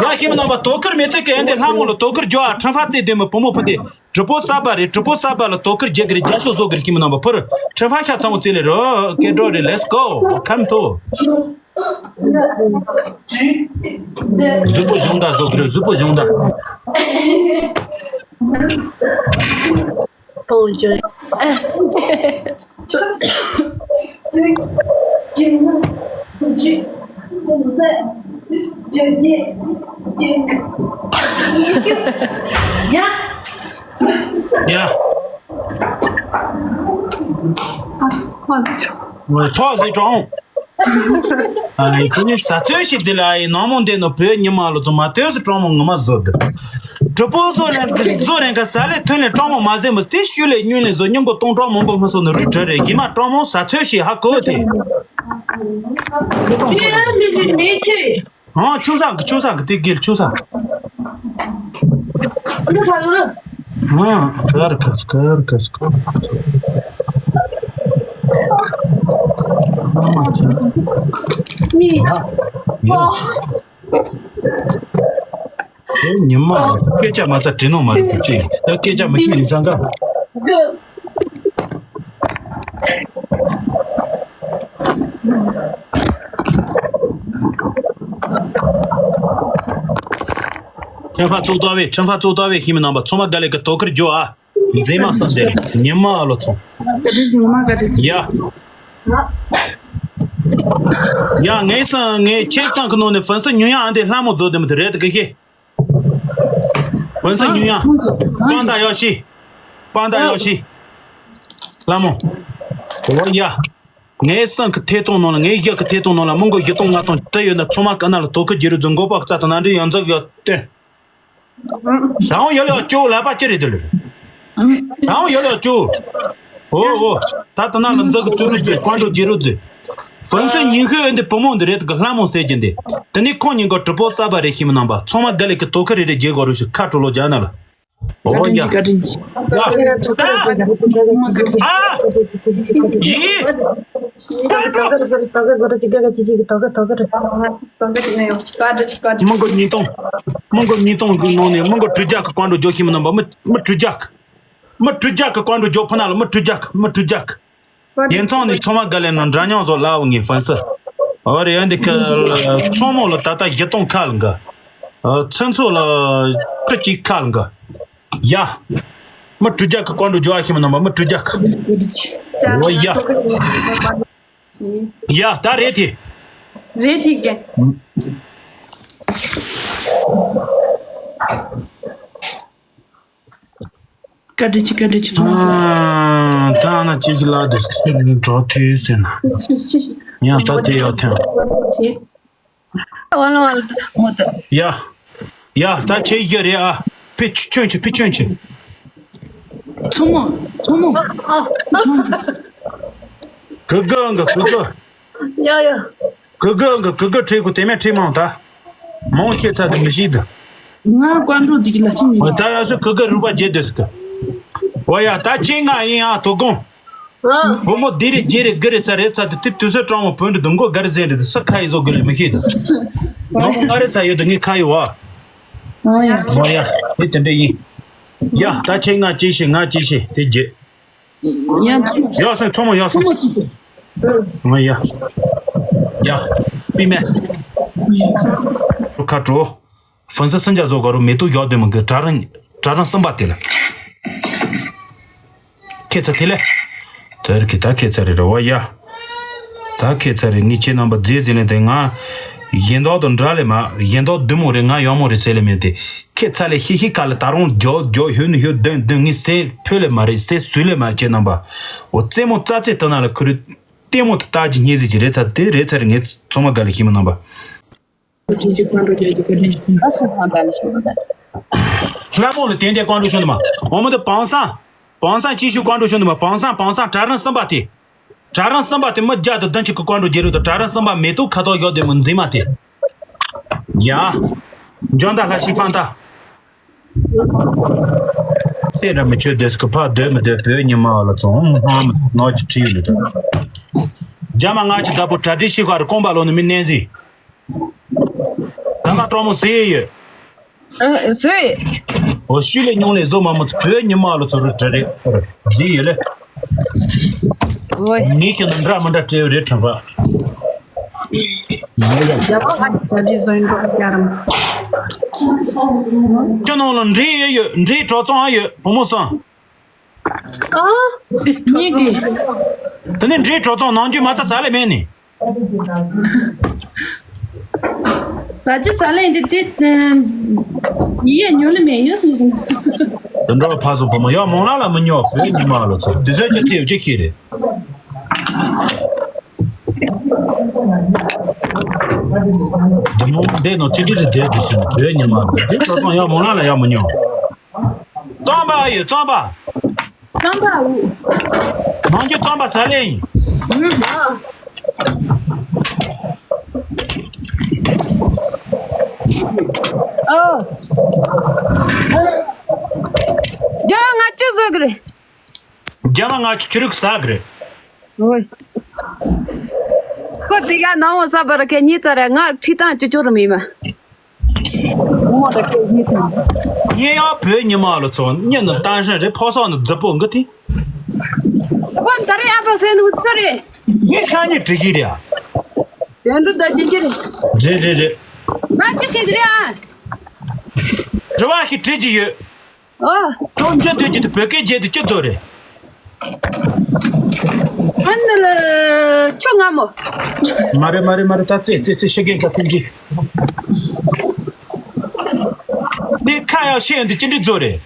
ཡ་ཁྱིམ་རྣམ་པ་དོ་ཁུར་མེད་ཚེ་གི་ཨ་འདི་ལྷ་མོ་ལ་དོ་ཁུར་རྒྱོ་ཨ། ཁྲིམས་ཧྥ་རྩེ་ལྡན་མི་བུ་མོ་ཕུ་འདི་གྲི་པོ་གསར་པ་རེད། གྲི་པོ་གསར་པ་ལ་དོ་ཁུར་རྒྱག་གི་རེད། རྒྱ་ཤོག་བཟོ་གི་རེད། ཁྱིམ་རྣམ་པ་ཕུར་ཁྲིམས་ཧྥ་ཤ་ཚ་མོ་རྩེ་ལེ་རོ་སྐད་སྒྲོག་རེད། Let's go. Come to. གཟུགས་པོ་གཞུང་དག་བཟོ་དགོས་རེད། གཟུགས་པོ་གཞུང་དག་གཏོང་བཅོས། ཡ། ཐོག་ཟིག་གྲོང་། ཨ་ནི་དེ་ནི་ས་ཚོད་ཞིག་དེ་ལ་ཨ་ཡི་ནང་མོ་འདི་ནི་བོད་ཉི་མ་ལོ་ཚོ་མ་ཐོས་སུ་གྲོང་མོ་ངོ་མ་བཟོ་དུ། གྲི་པོ་བཟོ་རན་གི་བཟོ་རན་ག་ས་ལེ་ཐོན་ལེ་གྲོང་མོ་མ་ཟེ་མོ་དེ་ཤུལ་ལེ་ཉུལ་ལེ་བཟོ་སྙིང་པོ་སྟོང་གྲོང་མོ་མགོ་སྔ་སོ་ནི་རུ་གྲི་རེ་གི་མ་གྲོང་མོ་ས་ཚོད་ཞིག་ཧ་གོ་དེ། ཨང་ཆུ་ས་གི་ཆུ་ས་གི་དེ་གིལ་ཆུ་ས། ཨང་ཁར་ཁར་ཁར་ཁར་ཁར། ཨ་མ་ཆུ། ཡ། ཡ། ཨེ་ཉི་མ་སྐད་ཆ་མ་ཚ་དྲི་ནོ་མ་རེད་ཅེས་ད་སྐད་ཆ་མི་ཤེས་ནི་སང་ག་ཁྲིམས་ཧྥ་གཙུག་ཏོ་བས་ཁྲིམས་ཧྥ་གཙུག་ཏོ་བས་ཤི་མི་རྣམ་པ་ཚང་མ་དགའ་ལས་ཀྱི་དོ་ཁུར་རྒྱོ་ཨ། མཛེས་མ་བསམ་སྟེ་ཉི་མ་ཨ་ལོ་ཚོང་། བཀའ་དྲིན་ཆེ་ཉི་མ་བཀའ་དྲིན་ཆེ། ཡ། ཡ་ངའི་སང་ངའི་ཁྱེད་ཚང་གི་ནང་ནས་ཧྥན་སི་ཉུང་ཡང་ཨ་འདི་ལྷ་མོ་བཟོ་དེ་མི་དེ་རེད་དེ་གི་ཤེས། ཧྥན་སི་ཉུང་ཡང་། པང་ད་ཡོ་ཤི། པང་ད་ཡོ་ཤི། ལྷ་མོ། འོ་ཡ། ངའི་སང་གི་ཐད་གཏོང་ནང་ལ་ངའི་ཡག་གི་ཐད་གཏོང་ནང་ལ་མི་མགོ་བཞི་སྟོང་ལྔ་སྟོང་དེ་ཡོད་ན་ཚང་མ་ཀ་ན་ལ་དོ་ཁུར་བྱེད་རུ་འཛུལ་མགོ་པ་རྩ་དང་ན་འདྲི་ཡང་འཛུགས་ཡོད་དེ། རང་ཡོད་ལ་ཅོ་ལ་པ་ཅི་རེད་དེ་ལ། རང་ཡོད་ལ་ཅོ། ཨོ་ཨོ། ད་ད་ན་ལ་འཛག་གི་ཅོ་རུ་ཅི་ཀོན་ཏོ་ཅི་རུ་ཅི། ཧྥན་སི་ཉིན་ཤོས་འདི་བུ་མོ་འདི་རེད་གི་ལྷ་མོ་ཟེར་གྱི་འདི། དེ་ནི་ཁོང་ཉིན་གོ་གྲི་པོ་གསར་པ་རེད་ཤི་མི་རྣམ་པ་ཚང་མ་དགའ་ལས་ཀི་དོ་ཁུར་རེ་རེ་རྒྱལ་གོ་རུ་ཞིག་ཁ་དྲོ་ལོ་རྒྱ་ན་ལ། ཨོ་ཡ། བཀའ་དྲིན་ཆེ། ཡ། ད། ཨ། ཡི། ད་ད། མི་མགོ་ཉིས་སྟོང་། མི་མགོ་ཉིས་སྟོང་གི་ནང་ནས་མི་མགོ་དྲུག་བརྒྱ་གི་ཀོན་ཏོ་རྒྱོ་ཤི་མི་རྣམ་པ་མི་མི་དྲུག་བརྒྱ་གི། མི་དྲུག་བརྒྱ་གི་ཀོན་ཏོ་རྒྱོ་ཕུ་ན་ལ་མི་དྲུག་བརྒྱ་གི་མི་དྲུག་བརྒྱ་གི། རྒྱལ་ཚང་ནས་ཚང་མ་དགའ་ལས་ན་འདྲ་མཉམ་བཟོ་ལ་བ་ངའི་ཧྥན་སི། ཨོ་རེད་ཡ་འདི་ཁ་ཚང་མོ་ལ་ད་ལྟ་བཞི་སྟོང་ཁ་ལ་འགའ། ཚུན་ཚོད་ལ་ཁྲི་གཅིག་ཁ་ལ་འགའ། ཡ། མི་དྲུག་བརྒྱ་གི་ཀོན་ཏོ་རྒྱོ་ཨ་ཤི་མི་རྣམ་པ་མི་དྲུག་བརྒྱ་གི། ཨོ་ཡ། ཡ་ད་རེད་དེ། རེད་དེ་ག་བཀའ་དྲིན་ཆེ། བཀའ་དྲིན་ཆེ་ཚང་མ། ཨ། ད་ན་ཅིག་ལ་དེ་སྐད་འགྲོ་ཐུབ་ཟེར་ན། ཡང་ད་དེ་ཡོད་ཐེངས། ཝ་ལ་ཝ་ལ་མོ་ད། ཡ། ཡ་ད་ཁྱེད་ཡ་རེད་ཨ། ཕི་ཆུ་ཆོན་ཆེ་ཕི་ཆོན་ཆེ། ཚོ་མོ་ཚོ་མོ། གུ་གུ་ཨང་གི་གུ་གུ། ཡ་ཡ། གུ་གུ་གི་གུ་གུ་ཁྲིད་གོ་དེ་མེད་ཁྲིད་མང་ད། མང་ཆེ་ཚ་དེ་མི་ཤེས་དུ། ང་ཀོན་ཏོ་འདི་གི་ལ་ཤི་མི་འོ་ད་ཡ་སུ་གུ་གུ་རུ་པ་རྗེད་དུ་སི་གི། འོ་ཡ་ད་ཁྱེད་ང་ཡིན་ཨ་དོ་དགོང་། ཨ། བུ་མོ་འདི་རེ་རྗེ་རེ་གུ་རེ་ཚ་རེ་ཚ་དུ་དེ་དུས་སུ་གྲང་མོ་བོན་དུ་དུ་མགོ་ག་རེ་ཟེར་རེ་དུ་སུ་ཁ་ཡི་བཟོ་གི་ལེ་མི་ཤེས་དུ། ང་མོ་ང་རེ་ཚ་ཡོད་དུ་ངའི་ཁ་ཡི་བ། ཨ་ཡ། འོ་ཡ་དེ་དེ་འདྲ་ཡིན། ཡ་ད་ཁྱེད་ང་ཅི་ཤེས་ང་ཅི་ཤེས་དེ་རྗེད། ཡ་ཚོ་མོ། ཡ་སོང་ཚོ་མོ་ཡ་སོང་། ཚོ་མོ་ཚོ་མོ། ང་ཡ། ཡ། པི་མེ། རུ་ཁ་དྲོ། ཧྥན་སི་སུན་ཇ་བཟོ་ག་རུ་མེ་ཏོག་ཡག་དོན་མང་གི་གྲྭ་རང་གྲྭ་རང་གསུམ་པ་དེ་ལ། ཁྱེད་ཚ་དེ་ལས། དེ་རིགས་ཀྱི་ད་ཁྱེད་ཚ་རེ་རེ་བ་ཡ། ད་ཁྱེད་ཚ་རེ་ངས་ཁྱེད་རྣམ་པ་རྫས་ཟིན་ལེན་དེ་ང་། གཞན་དག་དང་འདྲ་ལེ་མ་གཞན་དག་བདུད་མོ་རེད་ང་ཡག་མོ་རེད་ཟེར་ལེ་མེད་དེ། ཁྱེད་ཚ་ལེ་ཤི་ཤི་ཁ་ལ་ད་རུང་རྒྱོ་རྒྱོ་ཧུན་ཧུ་བདུན་བདུན་ངས་སེ་ཕོད་ལེ་མ་རེད་སེ་སུས་ལེ་མ་རེད་ཁྱེད་རྣམ་པ། འོ་རྩེད་མོ་རྩ་རྩེ་ལྟ་ན་ལ་ཁུ་རུ། ལྟད་མོ་དེ་ལྟ་ཅི་སྙེ་ཟིག་ཅི་རེད་ཚ་དེ་རེད་ཚ་རེ་ངས་ཚང་མ་དགའ་ལེ་ཤི་མི་རྣམ་པ། ལྷ་མོ་ལ་དེ་འདྲའི་ཀོན་ཏོ་ཤོ་འདི་མ། འོ་མོ་དེ་བང་སང་། བང་སང་ཅི་ཞུ་ཀོན་ཏོ་ཤོ་འདི་མ་བང་སང་བང་སང་གྲྭ་རང་གསུམ་པ་དེ། གྲྭ་རང་གསུམ་པ་དེ་མི་བརྒྱ་དང་བདུན་ཅིག་གི་ཀོན་ཏོ་རྒྱལ་རུ་དང་གྲྭ་རང་གསུམ་པ་མེ་ཏོག་ཁ་དོག་ཡོད་དེ་མོ་འཛིན་མ་དེ། ཡ། འཇོན་ད་ལྷ་ཤི་ཧྥང་ད། ཚེ་ར་མི་ཆོས་སྡེ་སྐུ་ཕ་སྡོད་མི་སྡོད་བོད་ཉི་མ་བ་ལ་ཚོང་ཧང་མི་ནོར་གྱི་ཁྲིད་ཡོད་ལ། རྒྱ་མ་ང་ཆི་ད་པོ་གྲ་སྒྲིག་ཤིག་ག་རུ་ཀོང་པ་ལོ་ནི་མི་ནན་ཟི། ད་མ་གྲོགས་མོ་ཟི་ཡོད། ཨ་ཟི། འོ་ཤུལ་ལས་ཉུང་ལས་བཟོ་མ་མོ་ཚོ་བོད་ཉི་མ་ལོ་ཚོ་རུ་གྲ་རེད་ཟི་ཡོད་ལེ། ཝེ། ངས་ཁྱོད་ནི་འདྲ་མི་འདྲ་སྤྲད་ཡོད་རེད་དྲན་པ། རྒྱ་མ་ང་ཆི་ད་ཅི་བཟོ་ཡིན་འགྲོ་རྒྱ་རམ། ཁྱོད་ནང་ལ་འདྲེ་ཡོད་ཡོད། འདྲེའི་གྲོགས་ཚང་ཡོད་བུ་མོ་སང་། ཨ། ཉིད་ཀྱི། དེ་ནས་འདྲེའི་གྲོགས་ཚང་ནང་རྒྱུ་མ་ཚ་ཟ་ལེ་མེད་ནི། ད་ཅི་ཟ་ལེ་འདི་དེ། ཡིད་ཉོ་ལེ་མེད་ཡོད་སོང་སོང་། དེ་འདྲ་བ་ཕ་སོང་བུ་མོ་ཡོད་མོང་ལ་ལ་མི་ཉོ་བོད་ཉི་མ་ལོ་ཚོ་དེ་ཟེར་གྱི་ཚེ་ཡོད་ཀྱི་ཁྱེད་རེད། དེ་མོ་འདས་ནོ་ཅི་འདྲི་རེ་བསྡད་དུ་སོང་བོད་ཉི་མ་ལོ་འདི་ཚོ་ཚང་ཡག་མོ་ན་ལ་ཡག་མོ་ཉོ། རྩམ་པ་ཡོད་རྩམ་པ། རྩམ་པ། མང་ཆུ་རྩམ་པ་ཟ་ལེ་ཡིན། ཨོ། རྒྱ་ང་ཅི་བཟོ་གི་རེད། རྒྱ་མ་ང་ཆུ་ཆུ་རུག་ཟ་གི་རེད། ཨོ། ཁོ་དེ་ག་ནང་བ་ས་བར་ཁེ་གཉིས་ཙམ་རེད། ང་ཁྲི་ཏང་ཅུ་ཅོ་རུ་མི་མ། ངོ་ར་ཁེ་གཉིས་ཙམ། ངས་ཡང་བོད་ཉི་མ་ལ་ཚོ་གཉིས་ནི་ཏང་ཧྲན་རེད། ཕོ་སོག་ནི་རྫི་པོ་འགི་ཐི། ཁོ་ད་རེ་ཨ་ཕ་སེ་ནུ་ཚུ་རེད། ངས་ཤ་ཉེ་དྲི་གི་རེད། དྲན་འགྲོ་ད་ཅི་ཅི་རེད། རེད་རེད་རེད། ང་ཅི་ཞིག་རེད་ཨ། དྲི་བ་ཞིག་དྲི་གི་ཡོད། ཨོ། ཁྱོད་འཇོན་འདོད་ཀྱི་དེ་བོད་སྐད་བརྗེད་དུ་ཅི་ཚོད་རེད། ཨ་ནི་ལ་ཆུ་ང་མོ། མ་རེད་མ་རེད་མ་རེད། ད་ཙེ་ཙེ་ཙེ་ཤི་རྒན་ཁ་ཀུན་གྱི། འདི་ཁ་ཡག་ཤེས་འདི་ཅི་འདྲི་ཚོད་རེད།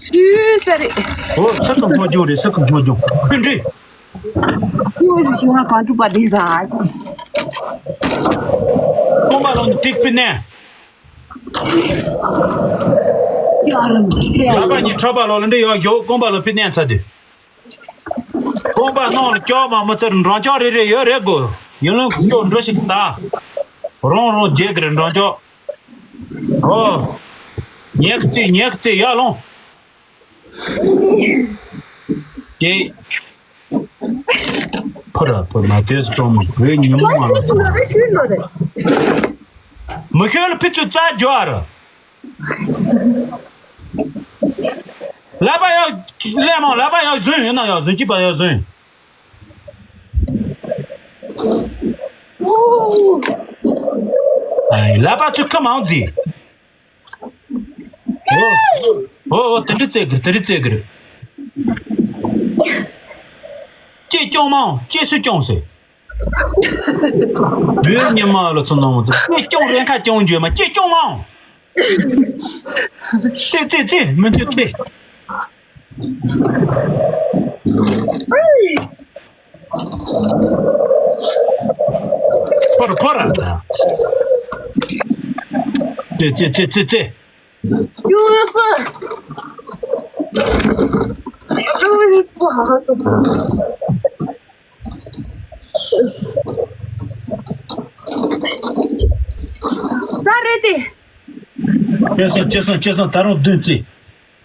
ཆུ་ས་རེད། ཨོ་ས་ཁམས་ཧོ་ཇོ་རེད། ས་ཁམས་ཧོ་ཇོ་ཀུན་གྱི། ཁྱོད་རུ་ཞིག་ང་གང་ཐུབ་པ་འདི་ཟ། ཁོང་པ་ལོ་འདི་ཏིག་པི་ནས། ལ་པ་ཉི་ཁྲོ་པ་ལོ་ལ་འདི་ཡོ་ཡོ་ཀོང་པ་ལོ་པི་ནན་ཚ་དུ། ཀོང་པ་ནང་ལ་ཅོག་མ་མི་ཚར་འགྲོང་ཅོག་རེ་རེ་ཡོད་རེད་གོ། ཡིན་ལུང་ཀྱོ་འགྲོ་ཞིག་ད། རོང་རོང་རྗེས་ཀྱི་རེ་འགྲོང་ཅོག་ཨོ། ཉེག་ཙི་ཉེག་ཙི་ཡ་ལོང་། དེ། ཕོ་ར་ཕོ་མ་དེས་ཅོང་མི་བོད་ཉི་མ་མ་ལོ། མི་ཤོད་ལ་ཕི་ཚུ་རྩ་རྒྱུ་ཨ་ར། ལ་པ་ཡག་ལས་མང་ལ་པ་ཡག་བཟུང་ཡིན་ན་ཡག་བཟུང་གཅིག་པ་ཡག་བཟུང་། ཨ་ལ་པ་ཚུ་ཁ་མང་རྫི། ཨོ་ཨོ་དེ་འདྲ་རྩེ་གི་དེ་འདྲ་རྩེ་གི། ཅེ་ཅོང་མང་ཅེ་སུ་ཅོང་ཟེར། བོད་ཉི་མ་ལ་ཚོ་ནང་མ་ཚོ་ཅེ་ཅོང་རེན་ཁ་ཅོང་འཇོས་མ་ཅེ་ཅོང་མང་། ཏེ་ཙེ་ཙེ་མི་འདི་ཏེ། ཕར་ཕར་ད། ཙེ་ཙེ་ཙེ་ཙེ་ཙེ། ཅུང་ཟད། ཅུང་ཟད་པོ་ཧ་ཧ་ཏོ། ད་རེད་དེ། ཅེ་སོང་ཅེ་སོང་ཅེ་སོང་ད་རུང་བདུན་རྩི།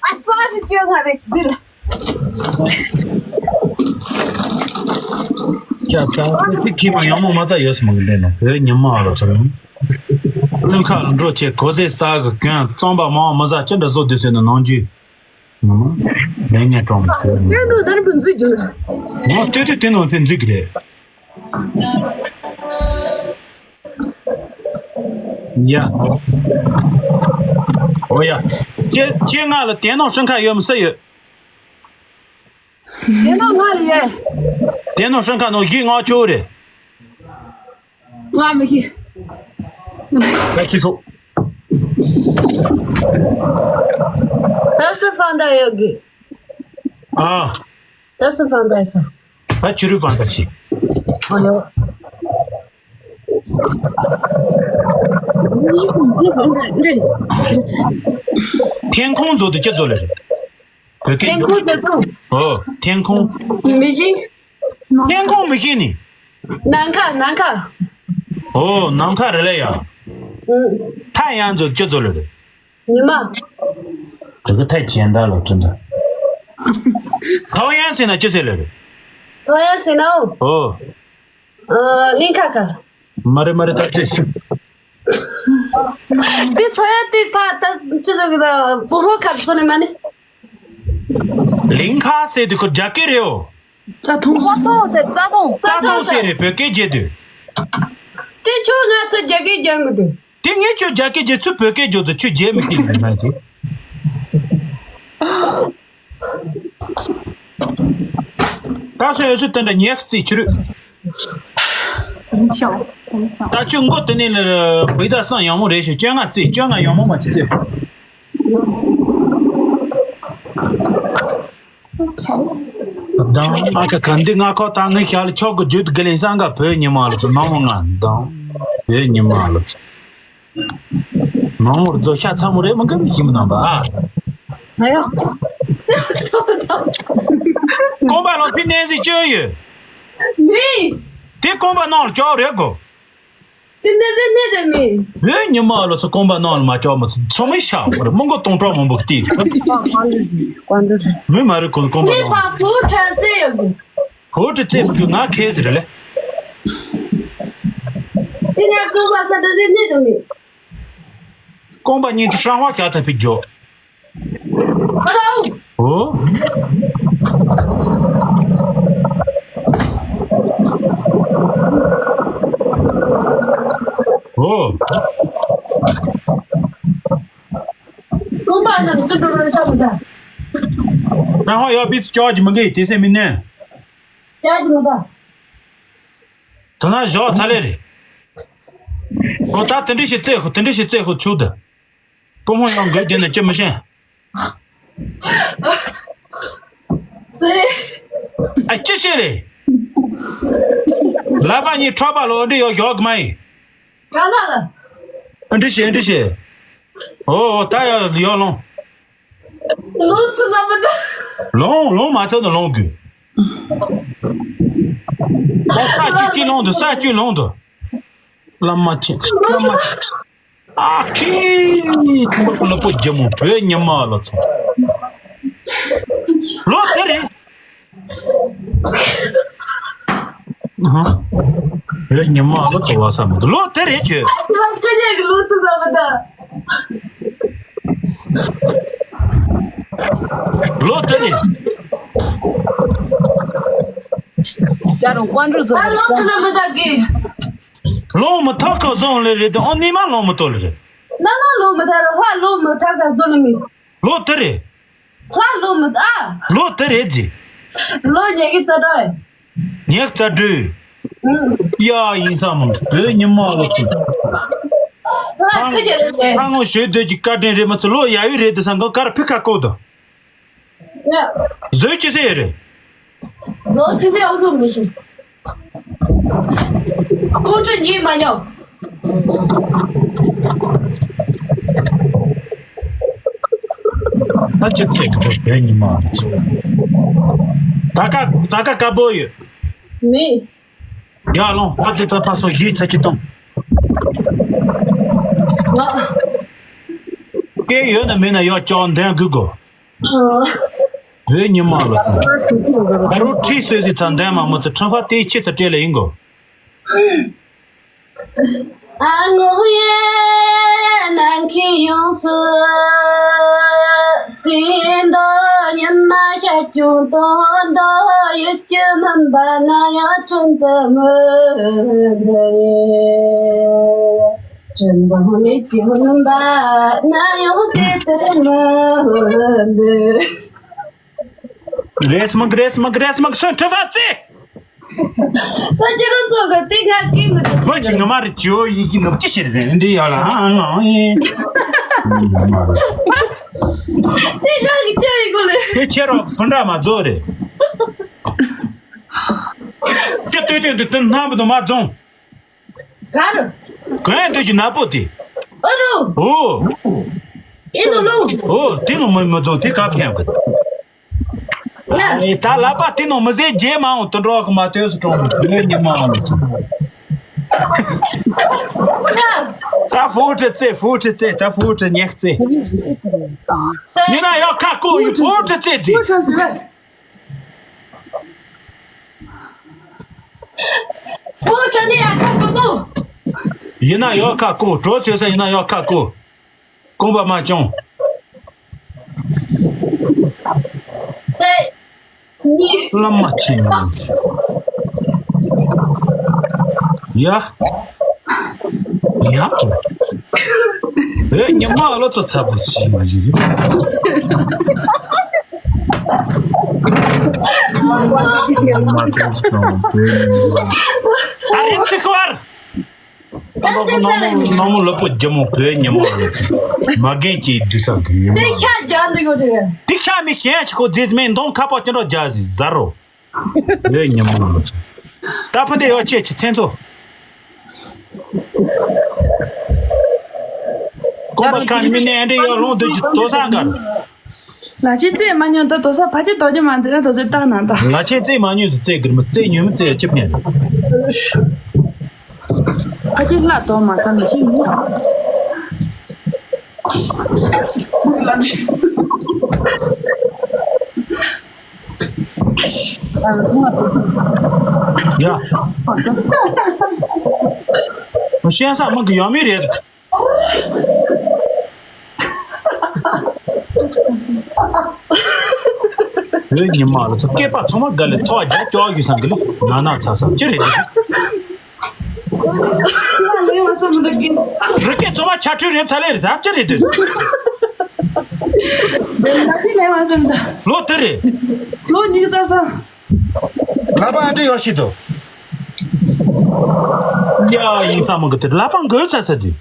ཨ་ཙི་ཅོ་ང་རེད་ཟེར། ཡ་ཙང་ཁྱི་ཁྱི་མ་ཡང་མོ་མ་ཙ་ཡོད་སི་མ་གི་ལེ་ནོ་བོད་ཉི་མ་ཨ་ལོ་ཚོ་ནི། བློན་ཁ་ལ་འགྲོ་ཆེ་གོ་ཟེ་ས་གི་གྱོན་རྩོམ་པ་མང་མི་ཟ་ཅི་འདྲ་བཟོ་དུས་ཟེར་ནི་ནང་རྒྱུས། ལས་ངན་གྲོང་མི་ཟེར་ནི། ཡང་ནོ་ད་རུ་བུ་འཛུགས་རྒྱུ་ན། ང་ལྟོས་དུས་དེ་ནོ་ཕན་འཛུགས་གི་རེད། ཡ། ཨོ་ཡ། ཁྱེད་ཁྱེད་ང་ལ་དེ་ནང་ཧྲང་ཁ་ཡོད་མི་སུ་ཡོད། དེ་ནང་ང་ལ་ཡོད། དེ་ནང་ཧྲང་ཁ་ནང་བཞི་ལྔ་བཅུ་རེད། ང་མི་ཤེས། ལ་ཚུགས་ཤོག་ད་སུ་ཧྥང་ད་ཡོད་གི། ཨ། ད་སུ་ཧྥང་ད་ཡོད་སོང་། ད་ཕྱི་རུ་ཧྥང་ད་ཆེ། ཨ་ཡོ། ཐེན་ཁོང་བཟོ་དུ་ཅི་བཟོ་ལེ་རེད། བོད་སྐད། ཐེན་ཁོང་བཟོ་དུ། ཨོ་ཐེན་ཁོང་། མི་ཤེས། ཐེན་ཁོང་མི་ཤེས་ནི། ནམ་མཁའ་ནམ་མཁའ། ཨོ་ནམ་མཁའ་རེད་ལེ་ཡ། ཨུ། ཐ་ཡང་བཟོ་ཅི་བཟོ་ལེ་རེད། ཉི་མ། དེ་གི་ཐད་ཅན་ད་ལོ་དྲན་ད། ཐའོ་ཡན་ཟེར་ན་ཅི་ཟེར་ལེ་རེད། ཐའོ་ཡན་ཟེར་ན་འོ། ཨོ། ཨ། གླིང་ཁ་ཁ། མ་རེད་མ་རེད། ད་ཅི་ཟེར། དེ་ཐའོ་ཡན་དེ་ཕ་ད་ཅི་ཟེར་གི་ད་བུ་ཕོ་ཁ་ཚོ་ནས་མ་ནི། གླིང་ཁ་ཟེར་དུས་ཁོ་རྒྱ་སྐད་རེད་འོ། རྩྭ་ཐང་། རྩྭ་ཐང་ཟེར། རྩྭ་ཐང་། རྩྭ་ཐང་ཟེར་རེད། བོད་སྐད་བརྗེད་དུས། དེ་ཁྱོད་ང་ཚོ་རྒྱ་སྐད་སྦྱང་གི་འདུག་དེ་ངས་ཁྱོད་རྒྱ་སྐད་བརྗེད། ཚུར་བོད་སྐད་སྦྱོར་དུས་ཁྱོད་རྒྱལ་མི་སྐད་ཡིན་མ་དེ། ད་སོ་ཡོད་སུ་དེ་འདྲ་ཉེག་རྩིས་ཆུ་རུད། ད་ཁྱོད་མགོ་དེ་ནས་ལ་བི་ད་སང་ཡང་མོ་རེད་ཤོད། བཅོ་ལྔ་རྩིས། བཅོ་ལྔ་ཡང་མོ་མ་ཅི་རྩིས། དང་ཨ་ཁ་ཁ་འདི་ང་ཁོ་ད་ངའི་ཞལ་ཆོག་གི་བརྗོད་དགེ་ལེན་སང་ག་བོད་ཉི་མ་ལོ་ཚོ་མ་མོ་ང་དང་བོད་ཉི་མ་ལོ་ཚོ། མང་མོར་རྫོགས་ཤ་ཚ་མོ་རེད་མི་འགའ་མི་ཞིམ་ནམ་པ་ཨ། ང་ཡོ། རྐང་པ་ལོ་ཕི་ནན་སི་བཅོས་ཡོད། མི། དེ་རྐང་པ་ནང་ལ་ཅོག་རེད་གོ། དེ་ནན་སི་ནན་སི་མི། བོད་ཉི་མ་ལོ་ཚོ་རྐང་པ་ནང་ལ་མ་ཅོག་མོ་ཚོ་མི་ཤ་བོ་རེད། མི་མགོ་སྟོང་ཕྲག་མང་པོ་བལྟས་ཏེ། མི་མ་རེད་ཁོ་རྐང་པ་མི་ནང་ལ། ཕ་བུ་ཁྲ་ཚེ་ཡོད་གི། ཧོ་ཏི་ཙེ་བུ་ང་ཁེ་ཟི་རེད་ལེ། དེ་ནས་རྐང་པ་ས་ཏི་ཟི་ནི་དུ་མི། རྐང་པ་གཉིས་དུ་ཧྲང་ཧྭ་ཤ་ཐ་ཕི་འཇོ། ཨ་ལའོ། ཧོ། ཧོ། རྐང་པ་རྣམས་ཚུར་འགྲོ་རོལ་ས་མི་ད། ཧྲང་ཧྭ་ཡོད་པི་ཙི་ཅོག་གི་མི་འགའ་ཡི་དེ་སེ་མི་ནས། ཅག་གི་མི་ད། དེ་ན་བཞག་ཚ་ལེ་རེད། ཨོ་ད་དེ་འདྲི་ཞིག་རྩེ་ཁོ་དེ་འདྲི་ཞིག་རྩེ་ཁོ་ཆུག་ད། སྤུ་ཧོང་ཡང་འགོས་དེ་ན་ཅི་མི་ཤེས། རྩེ། ཨ་ཅི་ཤེས་རེད། ལ་པ་གཉིས་ཁྲག་པ་ལོ་འདྲི་ཡོ་ཞོག་མ་ཡིན། ག་ན་ལ། ཨ་འདྲི་ཤེས་ཨ་འདྲི་ཤེས། ཨོ་ཨོ་ད་ཡ་ཡོ་ལོང་། ལོང་ཐུ་ས་མི་ད། ལོང་ལོང་མ་ཐུ་ན་ལོང་དགོས། ཨོ་ས་བཅུ་གཅིག་ལོང་དུ་ས་བཅུ་ལོང་དུ། བླ་མ་ཆེ་བླ་མ་ཆེ། ཨ་ཁི། ལོ་ལོ་པོ་རྒྱ་མོ་བོད་ཉི་མ་ལོ་ཚོ། ལོ་དེ་རེད། ཧ། བོད་ཉི་མ་ལོ་ཚོ་བ་ས་མི་འདུག་ལོ་དེ་རེད་ཁྱོད། ཨ་ཁྱོད་ཁྱོད་ཀྱི་ལོ་དུ་ས་མི་ད། ལོ་དེ་རེད། ཀྱ་རོ་ཀོན་རུ་ཛོ། ཨ་ལོ་དུ་ས་མི་ད་གི། ལོང་མི་ཐོག་ཁ་བཟུང་ལེ་རེད་དེ་ཨོ་ནི་མ་ལོང་མི་ཐོག་ལེ་རེད། ན་མ་ལོང་མི་ཐོག་རེད། ལྷ་ལོང་མི་ཐོག་ཁ་བཟུང་ལེ་མི། ལོ་དེ་རེད། ལྷ་ལོང་མི་ཐོག་ལོ་དེ་རེད་ཟེ། ལོ་ཉེ་གི་རྩ་འགྲོ། ཉེ་རྩ་འགྲོ། ཡ་ཡིན་ས་མང་བོད་ཉི་མ་ལོ་ཚོ། ལྷ་ཁ་ཅེ་རེད། ཁ་ངོ་ཞོལ་སྡོད་ཀྱི་བཀའ་དྲིན་རེད་མ་ཚོ་ལོ་ཡ་ཡུ་རེད་དེ་ས་འགོ་ཀར་ཕི་ཁ་ཀོ་དོ། ཡ། བཟོས་ཅི་ཟེར་ཡོད་རེད། བཟོ་ཅི་ཟེར་ཨུ་ཚུགས་མི་ཤེས། ཁོང་ཁྲོ་ཉིད་མ་ཉོ། ད་ཅི་ཚེ་གི་བོད་ཉི་མ་རེད། ད་ཀ་ད་ཀ་ཀ་བོ་ཡོད། མི། ཡར་ལོངས། ཕ་དེ་ད་ཕ་སོ་ཡིད་ཚ་གི་གཏོང་། ང་། སྐད་ཡོད་ན་མེད་ན་ཡར་ཅོག་འདོན་དགོས་གོ། ཨོ། བོད་ཉི་མ་ལོ་ཚོ། ད་རུང་ཁྲིད་སོས་སི་ཚ་འདོན་མ་མོ་ཚོ་ཁྲིམས་ཧྥ་དེའི་ཆེད་ཚ་སྤྲད་ལེ་ཡིན་གོ། ཨ་ངོ་ཡེ་ནང་གི་ཡོངས་སུ། སྲིད་མདོ་ཉི་མ་ཤར་ཁྱུང་སྟོང་མདོ་ཡུལ་གྱི་མུན་པ་ན་ཡང་ཁྲིམས་དུ་མི་འདི་ཡེ། ཁྲིམས་དང་ཡུལ་གྱི་མུན་པ་ན་ཡང་སྲིད་དུ་མི་འདི། རེས་མག་རེས་མག་རེས་མག་སོན་ཁྲི་ཕ་ཙེ། ད་ཅི་རུ་ཚོ་གི་དེ་ག་གི་མི་འདུག་བོད་ཀྱི་ངོ་མ་རེད། ཇོ་ཡི་གི་ནུབ་ཅི་ཤེས་རེད་འདི་ཡ་ལ་ཧ་ང་ཨེ། དེ་ག་གི་ཅི་ཡི་གོ་ལེ། དེ་ཁྱེད་རང་སྤུན་ཟླ་མ་རྫོགས་རེད། ཅི་ལྟོས་ལྟོས་འདི་དོན་སྣང་བུ་དུ་མ་རྫོང་། ག་རུ། གོན་འདོད་ཀྱི་ནག་པོ་དེ། ཨ་རུ། ཨོ། ཨེ་ནུ་ལུ། ཨོ་དེ་ནུ་མི་མི་རྫོང་དེ་ག་ཕན་གི། ཡ། ཨེ་ད་ལག་པ་དེ་ནུ་མི་ཟེར་རྗེས་མ་འོང་དུ་འགྲོ་གི་མ་ཐོས་སུ་གྲོང་གི་ཉི་མ་འོང་ལུ། ཡ། ད་ ད་ཧྥུ་ཁྲི་རྩེ། ཧྥུ་ཁྲི་རྩེ། ད་ཧྥུ་ཁྲི་ཉག་རྩེ། ཉི་ན་ཡག་ཁ་ཀོ་ཡི་ཧྥུ་ཁྲི་རྩེ་རྩེ། ཧྥུ་ཁྲི་ནི་ཡག་ཁ་ཀོ་ཏོ། ཡི་ན་ཡག་ཁ་ཀོ། གྲོ་ཚོད་ས་ཡི་ན་ཡག་ཁ་ཀོ། རྐང་པ་མ་བྱུང་། བླ་མ་ཆེན་མོ། ཡ། ཡ། ཨེ་ཉི་མ་ལོ་ཚོ་ཚ་པོ་ཅི་མ་ཞིག་ཟིན། ཉི་མ་དེ་སྐྱོང་བོད་ཉི་མ། ད་རིང་ཚེ་ཁོར། ནང་མོ་ནང་མོ་ལོ་པོ་རྒྱུ་མོ་བོད་ཉི་མ་ལ། མ་རྒན་གྱི་དུས་ས་གི་ཉི་མ། དེ་ཤ་རྒྱག་འདི་གོ་དེ། དེ་ཤ་མི་ཤེས་ཆི་ཁོ་རྫིས་མེད་མདོང་ཁ་པོ་ཅི་འགྲོ་རྒྱག་ཟི་ཟ་རོ། བོད་ཉི་མ་ལ། ད་ཕ་དེ་ཡོ་ཆེ་ཆི་མཚན་ཚོ། ཀོང་པ་ཁ་མི་ནས་འདྲེ་ཡོ་ལོང་དུ་ཅི་དོ་ས་གར། ལ་ཆེ་རྩེད་མ་ཉོན་ད་དོ་ས་ཕ་ཆེ་དོ་ཅི་མ་འདུག་ན་དོ་ཚོད་བཏང་ན་ད། ལ་ཆེ་རྩེད་མ་ཉོན་ཟི་རྩེད་གིར་མི་རྩེད་ཉོན་མི་རྩེད་ཅི་ཕན། ཕ་ཆེ་ལྷ་དོ་མ་ད་ལ་ཆེ་ཡོད། ཡ། ཤེས་ས་མི་གི་ཡོད་མི་རེད། བོད་ཉི་མ་ལ་ཚོ་སྐེད་པ་ཚང་མ་དགའ་ལེ་ཐོག་རྒྱ་ཅོག་ཡོད་སང་གི་ལེ་ན་ན་ཚ་ས་ཅི་རེད་དེ། རི་སྐེད་ཚང་མ་ཆ་འཕྲུལ་རེད་ཚ་ལེ་རེད་ད་ཅི་རེད་དེ། ལོ་དེ་རེད། ལོ་ཉི་ཤུ་རྩ་ས། ལ་པ་ཨ་འདྲེ་ཡོ་ཤི་དོ། ཡ་ཡིན་ས་མ་གི་དེ་ལ་པ་འགོས་ཚ་ས་དེ།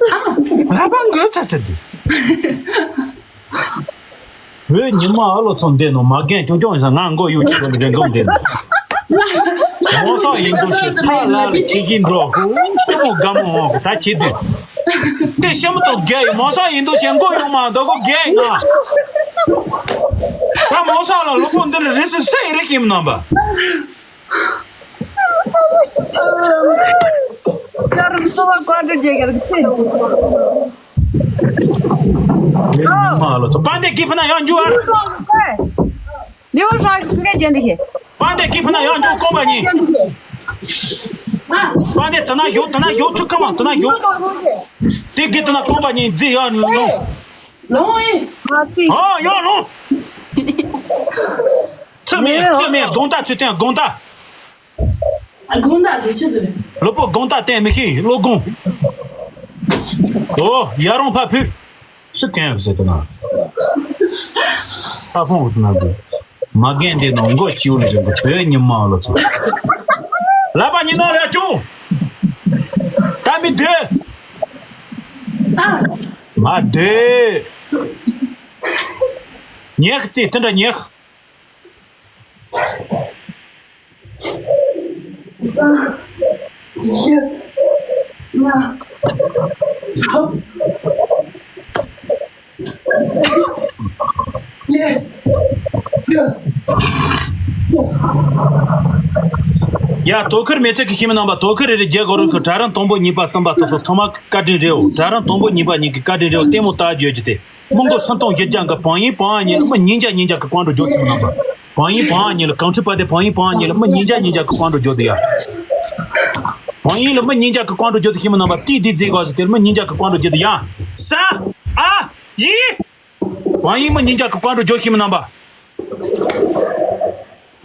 ལྷ་པང་གོས་ཚ་ཟེར་དུས། བོད་ཉི་མ་ཨ་ལོ་ཚོ་འདས་ནོ་མ་རྒན་ཀྱོང་ཀྱོང་ཡིན་ས་ང་མགོ་གཡུག་ཅིག་གོ་ནི་རེ་འགོ་འདས་ནོ། མོ་སོགས་ཡིན་དུ་ཞེས་ཐག་ལ་ལ་ཆེ་གིན་འགྲོ་ཧུ་ཤི་མོ་དགའ་མོ་འོང་ད་ཆེ་དུས། དེ་ཤི་མོ་དོ་རྒྱ་ཡི་མོ་སོགས་ཡིན་དུ་ཞེས་མགོ་ཡོང་མ་འདོ་གོ་རྒྱ་ཡི་ང་། ད་མོ་སོགས་ལ་ལུ་གུ་འདི་ལ་རེ་སུ་སེ་ཡི་རེ་ཁྱིམ་ནམ་པ། ཡར་མི་ཚོ་བ་ཀོན་ཀྲི་རྒྱལ་གྱི་ཚེ། ལེ་མ་ལོ་ཚོ་པན་དེ་གི་ཕ་ན་ཡང་འཇུ་ཨར། ལེའུ་ཧྲང་གི་ཕི་རེ་ཅན་དེ་ཤེ། པན་དེ་གི་ཕ་ན་ཡང་འཇུ་ཀོང་པ་ཉིན། པན་དེ་ད་ན་ཡོད་ད་ན་ཡོད་ཚུགས་ཁ་མ་ད་ན་ཡོད། དེ་གི་ད་ན་ཀོང་པ་ཉིན་རྫི་ཡང་ལོ། ལོང་ཨེ། ང་ཚི། ཨ་ཡང་ལོང་། ཚི་མེ་ཚི་མེ་དགོང་ད་ཚུལ་བསྟན་དགོང་ད། ཨ་དགོང་དག་དེ་ཆི་ཟེར། ལོ་པོ་དགོང་དག་བསྟན་མི་ཤེས་ལོ་དགོང་། ཨོ་ཡ་རོང་ཕ་ཕུ། སུ་གན་ཟེར་དུ་ན། ཕ་ཕོང་དུ་ན་དུ། མ་རྒན་འདི་ནང་མགོ་ཅིའུ་ལི་རིང་གི་བོད་ཉི་མ་ལོ་ཚོ། ལ་པ་ཉི་ནོ་ལ་ཅུ། ད་མི་དེ། མ་དེ། ཉེག་ཙི་དེ་འདྲ་ཉེག་ས། ཡི། ང་། ཧབ། ཡེ། ཡ། ཡ་དོ་ཁུར་མེ་ཚེ་གི་ཤི་མི་རྣམ་པ་དོ་ཁུར་རེ་རེ་རྒྱལ་གོ་རུ་ཁུ་གྲྭ་རང་དང་པོ་གཉིས་པ་གསུམ་པ་དུ་སོ་ཚང་མ་བཀའ་དྲིན་རེའོ། གྲྭ་རང་དང་པོ་གཉིས་པ་གཉིས་ཀྱི་བཀའ་དྲིན་རེའོ། ལྟད་མོ་ལྟ་རྒྱུ་ཅི་སྟེ། མི་མགོ་སུམ་སྟོང་བཞི་བརྒྱ་འགའ་བང་ཡིན་བང་ཉིན་ལ་མི་ཉིས་བརྒྱ་ཉིས་བརྒྱ་གི་ཀོང་འགྲོ་འཇོག་ཐུབ་རྣམ་པ། བང་ཡིན་བང་ཉིན་ལ་གང་ཁྲི་པ་དེ་བང་ཡིན་བང་ཉིན་ལ་མི་ཉིས་བརྒྱ་ཉིས་བརྒྱ་གི་ཀོང་འགྲོ་འཇོག་དུ་ཡ། བང་ཡིན་ལ་མི་ཉིས་བརྒྱ་གི་ཀོང་འགྲོ་འཇོག་དུ་ཁྱིམ་རྣམ་པ་ཏི་དི་རྫི་གོ་ཟི་དེར་མི་ཉིས་བརྒྱ་གི་ཀོང་འགྲོ་འཇོག་དུ་ཡ། ས། ཨ། ཡི། བང་ཡིན་མི་ཉིས་བརྒྱ་གི་ཀོང་འགྲོ་འཇོག་ཁྱིམ་རྣམ་པ།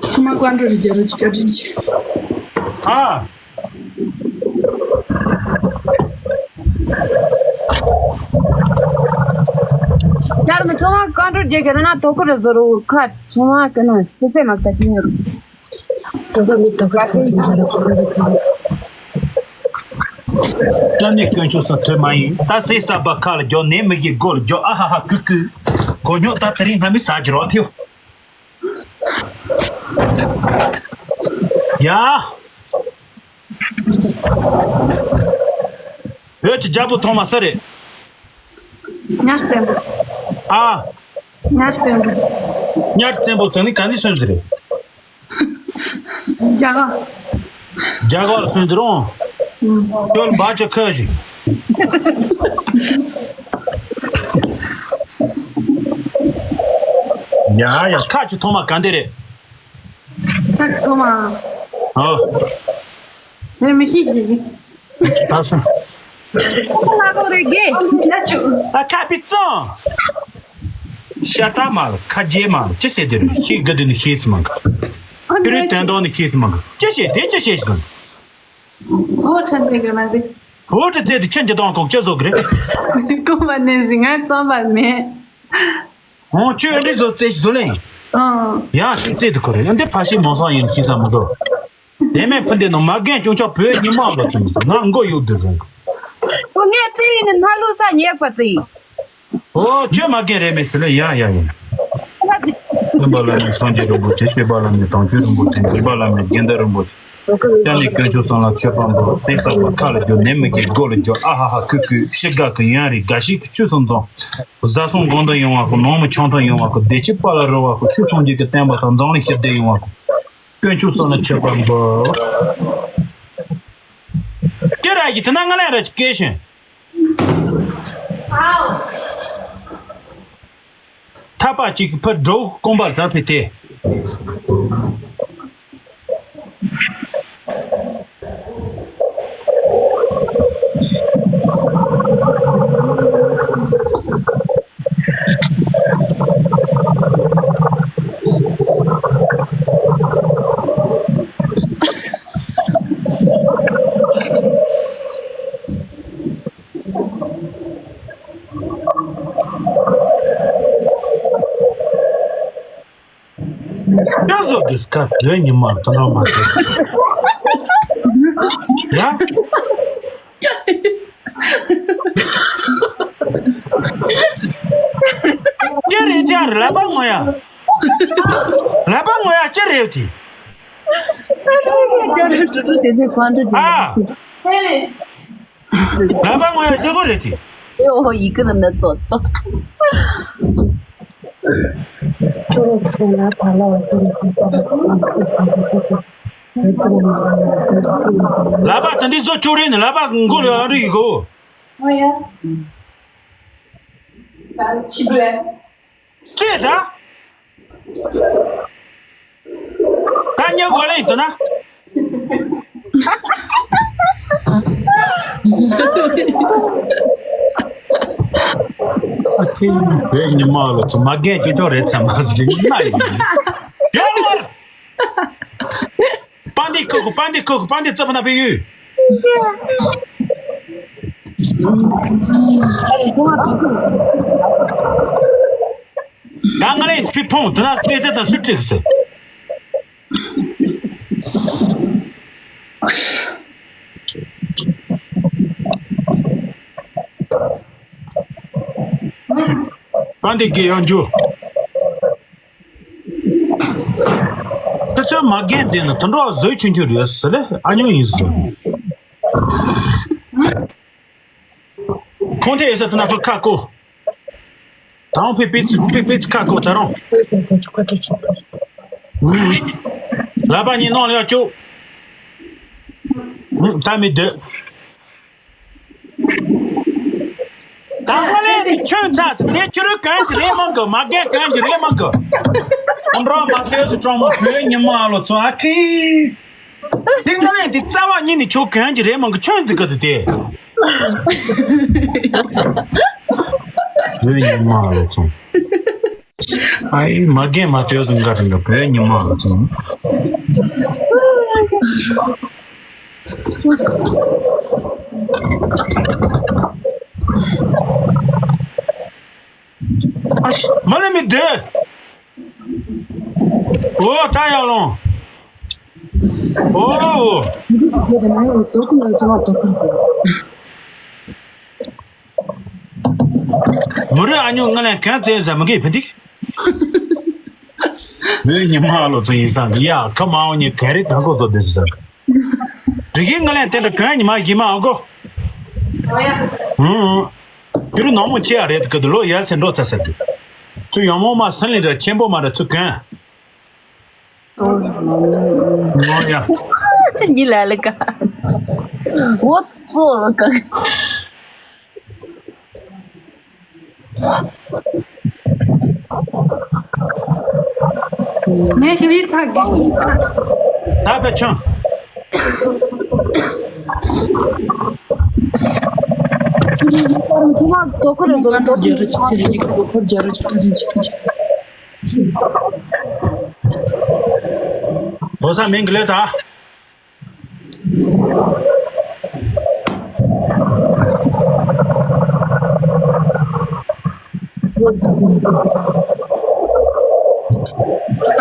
ཚང་མ་ཀོང་འགྲོ་རི་རྒྱ་རུ་ཅི་ཀ་ཅི་ཅི། ཨ། ཡར་མི་ཚང་མ་ཀོང་འགྲོ་རྒྱག་གི་རེད་ན་དོ་ཁུར་རེ་བཟོ་རུ་ཁ་ཚང་མ་ཀི་ན་སི་སེ་མ་ཀ་ཅི་ཉོ་རུ། དོ་ཁུར་མི་དོ་ཁུར་ཚང་མ་ཀ་ཅི་ཉོ་རུ། ཀ་ནི་དཀོན་མཆོག་ས་ཐོས་མ་ཡིན། ད་སེ་ས་བ་ཁ་ལ་རྒྱོ་ནས་མི་གི་མགོ་ལ་རྒྱོ་ཨ་ཧ་ཧ་ཀུ་ཀུ། གོ་ཉོ་ད་དེ་རིང་སྣ་མི་ཟ་རྒྱུ་རོ་ཐེའོ། ཡ། བོད་ཀྱི་རྒྱལ་པོ་ཐོག་མ་སུ་རེད། ཉག་བཙན་པོ། ཨ། ཉག་བཙན་པོ། ཉག་བཙན་པོ་དེ་ནི་ག་ནས་སོན་ཟེར་རེད། རྒྱ་གར། རྒྱ་གར་ལ་སོན་ཟེར་རོང་། ཨུམ། ཁྱོད་ལ་བ་ཅི་ཁ་ཞིག་ཡ་ཡ། ཁ་ཅིག་ཐོག་མ་ག་འདི་རེད། ཁ་ཅིག་ཐོག་མ། ཨོ། ངས་མི་ཤེས་ཀྱི། ད་སོང་། ལ་གོ་རེ་གེ། ཨ་ཁ་པི་ཙང་། ཤ་ཏ་མ་ལ་ཁ་རྗེ་མ་ལ་ཅི་ཟེར་དེ་རེད། ཤེས་གི་དེ་ནི་ཤེས་སི་མ་གི། ཁྱོད་རེ་དོན་དག་ནི་ཤེས་སི་མ་གི། ཅི་བྱེད་དེ་ཅི་བྱེད་སོང་། ཨོ་ཁྲ་འདི་གི་མ་ཟེ། བོད་དུ་བཙལ་དུ་ཁྱོད་འདི་དང་གོང་ཁྱོད་བཟོ་གི་རེད། རྐང་པ་ནས་ཟིན་ང་རྩམ་པ་མེད། ཨོ་ཁྱོད་འདི་བཟོ་བཙལ་བཟོ་ལེན། ཨང་། ཡང་ཞིག་བཙལ་དུ་གོ་རེད། འདི་ཕ་ཤི་མོ་སང་ཡིན་ཤི་ས་མི་འདུག་དེ་མིན་ཕུ་འདི་ནང་མ་རྒན་ཅུང་ཆ་བོད་ཉི་མ་ལ་ཐིམ་ཟིན་ང་མགོ་ཡུག་དུ་རུང་། ཨོ་ངས་བཙལ་ཡིན་ནི་སྣ་ལུ་ས་ཉེག་པ་བཙལ་ཡིན། ཨོ་ཁྱོད་མ་རྒན་རེད་མེད་ཟེར་ལེ། ཡ་ཡ་ཡིན། སྟོན་པ་བླ་མེད་སངས་རྒྱས་རིན་པོ་ཆེ། སྤྱོད་པ་བླ་མེད་དམ་ཆོས་རིན་པོ་ཆེ། འཇིགས་པ་བླ་མེད་དགེ་འདུན་རིན་པོ་ཆེ། སྐྱབས་གནས་དཀོན་མཆོག་གསུམ་ལ་མཆོད་པ་འབུལ། ཟས་བསགས་པ་མཐའ་ལ་སྦྱོར། ནད་མུག་གི་སྒོ་ལ་སྦྱོར། ཨ་ཧ་ཧ་ཁུ་ཁུ་ཤི་དགའ་གི་ཡོན་རིགས་དགའ་ཞིག་གི་ཆོས་སུ་འཛོམས། བཟའ་ཚང་གང་དུ་ཡོང་བ་ཁོ། ནང་མི་ཆང་ཐང་ཡོང་བ་ཁོ། བདེ་སྐྱིད་དཔལ་ལ་རོལ་བ་ཁོ། ཆོས་སངས་རྒྱས་ཀྱི་བསྟན་པ་དང་འཛམ་གླིང་ཞི་བདེ་ཡོང་བ་ཁོ། དཀོན་མཆོག་གསུམ་ལ་མཆོད་པ་འབུལ། ཀྱེ་ར་ཡི་དེ་ན་ང་ལ་ར་ཅིག་སྐད་ཤོད། ཐ་པ་ཅིག་ཕར་འགྲོ་རྐང་པར་དར་ཕེ་ཏེ། ཀྱ་བཟོ་དུས་ཀ་བོད་ཉི་མར་དོ་ནོ་མ་བྱེད། ཡ། ཀྱེ་རེད་ཀྱ་རེད་ལ་པ་ངོ་ཡ། ལ་པ་ངོ་ཡ་ཀྱེ་རེད་དེ། ལ་པ་ངོ་ཡ་ཀྱེ་གོ་རེད་དེ། ཨེ་འོ་ཡི་གེ་ནི་ནི་ཙོ་ཙོ། ལ་པ་ད་འདི་བཟོ་ཆོག་རེད་ནི་ལ་པ་མགོ་ལ་ཨ་རི་ཡི་གོ། ཨོ་ཡ། ད་ཆི་བ་ལེ། ཅེས་ད། ད་ཉེ་གོ་ལེ་ཡིན་ན། ཨ་ཁྱེད་བོད་ཉི་མ་ལོ་ཚོ་མ་རྒན་ཅི་ཅོག་རེད་ཚ་མ་ཟིག་རེད་ཉི་མ་ཡིན། ཡར་བར། པང་འདི་ཁུག་གུ་པང་འདི་ཁུག་གུ་པང་འདི་རྩོད་པ་ན་པའི་ཡུལ། ད་ང་ལས་ཕི་ཕོང་དུ་ན་ལྟས་ཚད་དང་སུ་ཁྲིག་སུ། པང་འདི་གི་ཡང་འཇུ། ཁྱོད་ཚོའི་མ་རྒན་དེ་ནི་དུད་འགྲོ་བཟོས་ཆུང་ཆུང་རེད་ཟེར་ལེ་ཨ་ཉོ་ཡིན་ཟེར། ཁོང་ཐེ་ཡེ་ས་དུ་ན་ཕ་ཁ་ཀོ། དང་ཕི་པི་ཚི་ཕི་པི་ཚི་ཁ་ཀོ་ད་རུང་། ལ་པ་ཉི་ནང་ལ་ཡ་ཅུ། ད་མི་འདོད། ད་ང་ལས་དེ་ཁྱོད་ཚ་ཟེར་དེ་ཕྱི་རོལ་གན་གྱི་རེད་མང་གི་མ་རྒན་གན་གྱི་རེད་མང་གི། ཨམ་རོ་མ་ལྟོས་སུ་གྲོང་མོ་བོད་ཉི་མ་ལོ་ཚོ་ཨ་ཁི། དེ་ང་ལས་དེ་རྩ་བ་ཉིད་ནས་ཁྱོད་གན་གྱི་རེད་མང་གི་ཁྱོད་འདི་ག་དུ་དེ། བོད་ཉི་མ་ལོ་ཚོ། ཨའི་མ་རྒན་མ་ལྟོས་སུ་འགའ་རེ་འགའ་བོད་ཉི་མ་ལོ་ཚོ། ཨ་ཤི་མ་ལ་མི་སྡོད། ཨོ་ད་ཡར་ལོངས། ཨོ། མུ་རི་ཨ་ཉུ་ང་ལ་གང་བཙལ་ཟ་མི་གི་ཕན་ཏིག་བོད་ཉི་མ་ལོ་ཚོ་ཡིན་སང་གི་ཡ་ཁ་མ་འོ་ཉི་ག་རེ་གང་གོ་ཚོ་དེ་ཟ་གི། རི་གི་ང་ལ་དེ་འདྲ་གང་ཉི་མ་ཡིན་མ་འོ་གོ། ཧུང་། དེ་རུ་ནང་མོ་ཆེ་ཡ་རེད་གི་དུ་ལོ་ཡར་ཚེ་འགྲོ་ཚ་ཟེར་གི། ཚུ་ཡོང་མོ་མ་སན་ལི་ར་ཆེན་པོ་མ་ར་ཚུ་གང་། ཏོ་ཟ་མ་ཡོང་། ཡོང་ཡ། ཉི་ལ་ལ་ཀ། འོ་ཙོ་ལ་ཀ། ངས་ཤི་ལི་ཐག་གི། ད་པེ་ཆང་། བོ་ས་མིང་གི་ལོས་ད།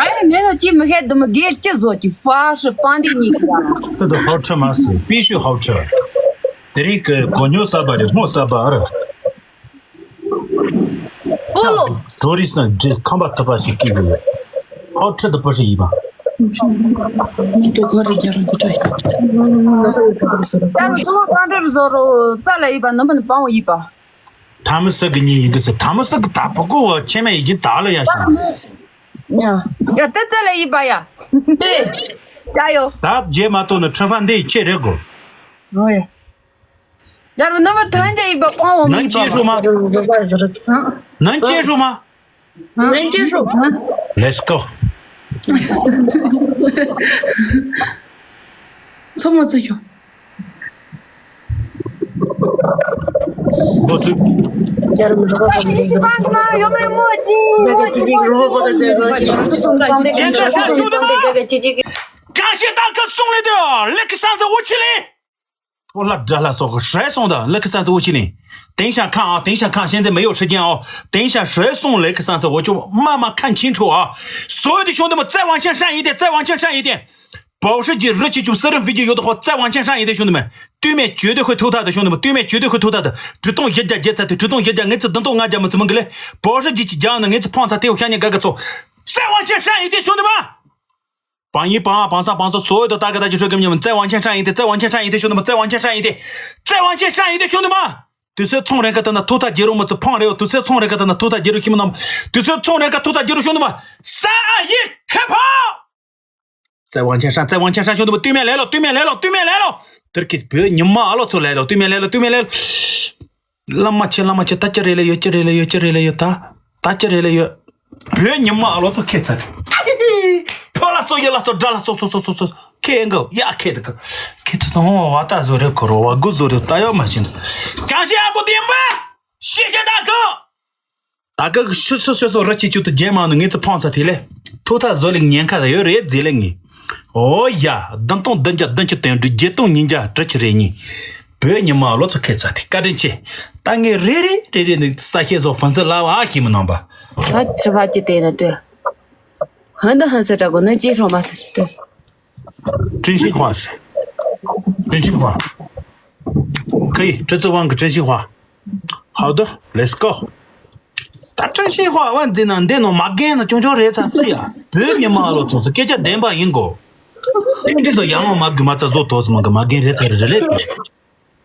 ཨ་ཡ་ངས་ལ་ཅི་མི་ཤེས་འདི་མི་སྒེར་ཅི་བཟོ་ཅི་ཧྥ་ཧྲི་པང་འདི་གཉིས་ཀྱི་ཡ། 这都好吃吗？是必须好吃。དེ་རིང་གི་གོ་ཉོ་ས་པ་རེད་སྔོ་ས་པ་ཨ་ར། 不了。 བྲོ་རིས་ན་འདྲེ་ཁམས་པ་ཐུབ་པ་ཞིག་སྐྱེ་དགོས། ཧོ་ཁྲི་དུ་པུ་ཧྲི་ཡིན་པ། མི་དུ་ཁོ་རེ་རྒྱ་རུ་འདི་འདྲ་ཡིན། ད་རུ་ཚོ་བ་གང་འདྲ་རུ་བཟོ་རུ་རྩ་ལ་ཡིན་པ་ནམ་པ་ནི་པང་བོ་ཡིན་པ། ཐ་མི་སི་གི་ཉིན་ཡིན་གི་སི་ཐ་མི་སི་གི་ད་ཕུ་གུ་བ་ཆེ་མེ་ཡིན་གྱི་ད་ལ་ཡ་ཤི། ཡ་ད་རྩ་ལ་ཡིན་པ་ཡ། ལྟོས། ཅ་ཡོ། ད་རྗེས་མ་ཐོག་ནི་ཁྲི་ཧྥ་འདི་ཡི་ཆེ་རེད་གོ། ཨོ་ཡ། ཡར་ནུ་མ་ཐོན་ཅེས་ཡིན་པ་པང་འོང་མི་ཡིན་པ། ནན་ཅེས་ཧྲུ་མ། ནན་ཅེས་ཧྲུ་མ། ནན་ཅེས་ཧྲུ། Let's go. 我老这了说个谁送的？那个三十五七零。等一下看啊，等一下看，现在没有时间哦。等一下谁送那个三十五，我就慢慢看清楚啊。所有的兄弟们，再往前上一点，再往前上一点。保时捷、日系就私人飞机有的话，再往前上一点，兄弟们，对面绝对会偷他的，兄弟们，对面绝对会偷他的。直动一架一架的，直动一架，我只等到俺家么怎么个嘞？保时捷起家呢，我只碰他，对我向你哥哥走。再往前上一点，兄弟们。 榜一、榜二、榜三、榜四，所有的大哥大姐、帅哥美女们，再往前上一点，再往前上一点，兄弟们，再往前上一点，再往前上一点，兄弟们。对，所有冲人个等等，偷他接入么子胖人，对，所有冲人个等等，偷他接入，兄弟们。对，所有冲人个偷他接入，兄弟们。三二一，开炮！再往前上，再往前上，兄弟们，对面来了，对面来了，对面来了。这个别你妈了，出来了，对面来了，对面来了。 བླ་མ་ཆེ་བླ་མ་ཆེ། ད་ཅི་རེད་ལེ་ཡོད། ཅི་རེད་ལེ་ཡོད། ཅི་རེད་ལེ་ཡོད། ད་ད་ཅི་རེད་ལེ་ཡོད། བོད་ཉི་མ་ཨ་ལོ་ཚོ་ཁེ་ཚ་དེ། ཕོ་ལ་སོ་ཡི་ལ་སོ་དགྲ་ལ་སོ་སོ་སོ་སོ་སོ་ཁེ་ཡིན་གོ། ཡ་ཁེ་དེ་གོ། ཁེ་ཚ་དང་བ་ད་བཟོ་རེ་གོ་རོ་བ་གུ་བཟོ་རེ་ད་ཡོད་མ་བྱིན། གང་ཞིག་ཨ་གོ་དེ་ཡིན་པ། ཤེས་བྱེད་ད་གོ། ད་གི་ཤི་སུ་ཤི་སུ་རི་ཆི་ཆུ་དུ་རྗེས་མ་ནི་ངེད་ཚོ་ཕང་ཚ་དེ་ལས་ཐུག་ཐག་བཟོ་ལེགས་ཉེན་ཁ་ཡོད་རེད་ཟེར་ལེ་ངེས། ཨོ་ཡ། བདུན་སྟོང་བདུན་བརྒྱ་བདུན་ཅུ་དོན་དྲུག་བརྒྱད་སྟོང་ཉིས་བརྒྱ་དྲུག་ཅུ་རེ་གཉིས། བོད་ཉི་མ་ལོ་ཚོ་ཁེ་ཚ་དེ་བཀའ་དྲིན་ཆེ། ད་ངས་རེ་རེ་རེ་རེ་ནི་ས་ཤེས་སོ་ཧྥན་སི་ལ་བ་ཨ་ཤེས་མི་ནང་པ། ད་ཆི་བ་ཅི་དེ་ན་ལྟོས། ཧན་ད་ཧན་སི་དྲ་གོ་ན་ཅི་ཧྲོ་མ་སི་ལྟོས། 真心话是，真心话，可以，这次问个真心话。好的，Let's go。ད་真心话问འཛིན་ན་འདི་ནང་མ་རྒན་ན་ཆུང་ཆུང་རེད་ཚ་སུ་ཡ། བོད་ཉི་མ་ལོ་ཚོ་ཚོ་སྐད་ཆ་བདེན་པ་ཡིན་གོ། ཨེ་འདྲི་ཚོ་ཡང་ལོང་མ་གི་མ་ཚ་བཟོ་ཐོག་སུ་མ་གི་མ་རྒན་རེད་ཚ་རེད་རེད།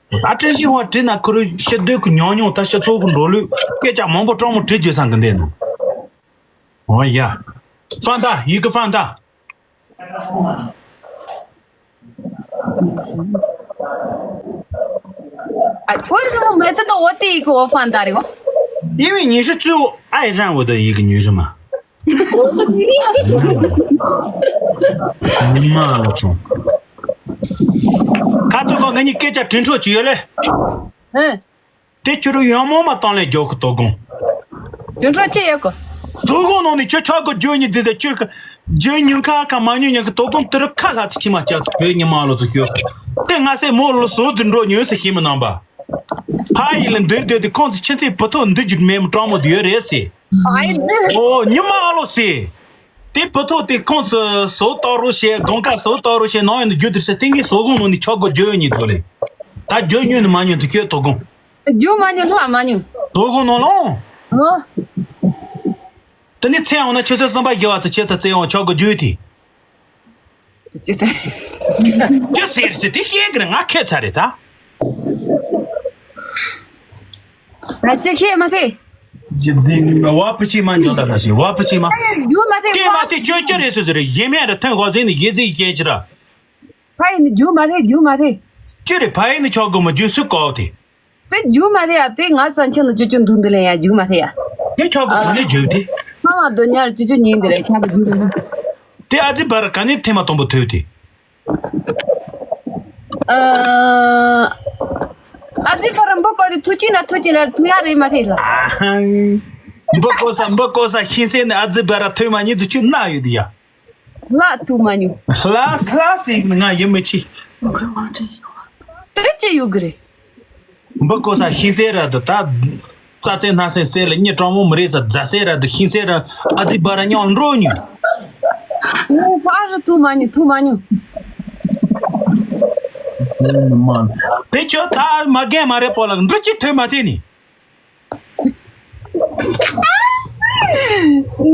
ད་真心话དྲིས་ན་ཁུ་རུ་ཤི་སྡོད་ཀྱི་ཉོ་ཉོ་ད་ཤི་ཚོགས་ཀྱི་འགྲོ་ལུས་སྐད་ཆ་མང་པོ་སྤྲང་མོ་དྲིས་རྒྱུ་སང་གི་འདི་ནང་། 哦呀，放大，一个放大。 啊，为什么每次都我第一个我放大的哦？因为你是最后爱上我的一个女人嘛。你妈了种。看这个，我给你给家整出去了。嗯。 དེ་ཁྱོད་རང་ཡང་མོ་མ་བཏང་ལས་རྒྱོ་གི་དོ་དགོང་། དོན་གྲུབ་ཅི་ཡོད་གི། དོ་དགོང་ནང་ནས་ཁྱོད་ཆག་གི་རྒྱུ་གཉིས་འདི་ཟེར་ཁྱོད་གི་རྒྱུ་ཉིན་ཁ་ཁ་མ་ཉུང་ཉིན་གི་དོ་དགོང་དེ་རུ་ཁ་ཁ་ཚི་ཆི་མ་ཅག་ཚི་བོད་ཉི་མ་ལོ་ཚོ་ཁྱོད་དེ་ང་སེ་མོ་ལོ་སོ་ཙི་འགྲོ་ཉོས་སེ་ཤེས་མི་ནང་པ། ཕ་ཡི་ལ་འདོད་འདོད་དེ་ཁོང་ཚི་ཆི་ཚི་བུ་ཐོ་འདི་རྒྱུད་མེད་མི་སྤྲང་མོ་དེ་ཡོད་རེད་སེ། ཨོ་ཉི་མ་ལོ་སེ། དེ་བུ་ཐོ་དེ་ཁོང་ཚོ་སོ་ཏོ་རུ་ཤེ་དགོང་ཁ་སོ་ཏོ་རུ་ཤེ་ནང་ཡོད་ནི་རྒྱུ་དེ་སེ་ཏིང་གི་སོ་དགོང་ནང་ནི་ཆོག་གོ་རྒྱུ་ཡོད་ཉིན་དོ་ལེ། ད་རྒྱུ་ཉོས་ནི་མ་ཉོས་དུ་ཁྱོད་དོ་དགོང་། རྒྱུ་མ་ཉོས་ལྷ་མ་ཉོས། དོ་དགོང་ནང་ལོང་། ཨོ། དེ་ནི་ཚེ་འོང་ན་ཆུ་ཚོད་གསུམ་པ་བཞི་བ་ཚོ་ཆེ་ཚ་ཚེ་འོང་ཆོག་གོ་རྒྱུ་དེ། ཅི་ཟེར། ཅི་ཟེར་ཟེར་དེ་ཤེས་གི་རེད་ང་ཁེ་ཚ་རེད་ད། ང་ཅི་ཤེས་མ་ཐེ། ཅི་འཛིན་བ་ཕུ་ཆི་མ་འཇོག་ད་ད་ཤེས་བ་ཕུ་ཆི་མ། རྒྱུ་མ་ཐེ་ཀེ་མ་ཐེ་ཁྱོད་ཅི་རེད་ཟེར་ཟེར་རེད་ཡེ་མེད་རེད་ཐོན་གོ་ཟིན་ནི་ཡེ་ཟིན་སྐྱེ་ཅི་ར། ཕ་ཡི་ནི་རྒྱུ་མ་ཐེ་རྒྱུ་མ་ཐེ། ཅི་རེད་ཕ་ཡི་ནི་ཆོག་གོ་མ་རྒྱུ་སུ་གོ་དེ། དེ་རྒྱུག་མ་ཐེ་ཡ། དེ་ང་ས་ཆེན་ལ་ཅོ་ཅོ་འདུག་འདི་ལས་ཡ་རྒྱུག་མ་ཐེ་ཡ། དེ་ཁྱོད་ཀྱི་ག་ནས་བརྗོད་དེ། ཁ་བ་དོ་ཉར་ཅོ་ཅོ་ཉིན་འདི་ལས་ཁྱབ་རྒྱུག་ཐེ་ན། དེ་ཨ་ཙི་བར་ག་ནས་ཐེངས་མ་དང་པོ་ཐོས་དེ། ཨ་ཙི་བར་འབུ་བརྐོས་དེ་ཐུག་ཅི་ན་ཐུག་ཅི་ན་ཐུག་ཡ་རེད་མ་ཐེ་ལ། འབུ་བརྐོས་ས་འབུ་བརྐོས་ས་ཤིང་སེ་ནས་ཨ་ཙི་བར་ཐོས་མ་ཉིད་དུ་ཆུ་ན་ཡོད་དེ་ཡ། ལ་ཐུག་མ་ཉུང་། ལ་ལ་ཟིག་ང་ཡིན་མི་ཆི། དེ་ཅི་ཡོད་གི་རེད། འབུ་བརྐོས་ས་ཤིང་སེ་ར་དུ་ད། རྩྭ་རྩེ་སྣ་སེ་སེ་ལ་གཉིས་གྲོང་མོ་མི་རེད་ས་རྫ་སེ་ར་དུ་ཤིང་སེ་ར་ཨ་ཙི་བར་ར་ཉོ་འགྲོ་ཉུ། ངོ་ཕ་རི་ཐུག་མ་ཉུང་ཐུག་མ་ཉུང་། དེ་ཁྱོད་ད་མ་རྒན་མ་རེད་པོ་ལ་འབྲུ་གཅིག་ཐོས་མ་ཐེ་ནི།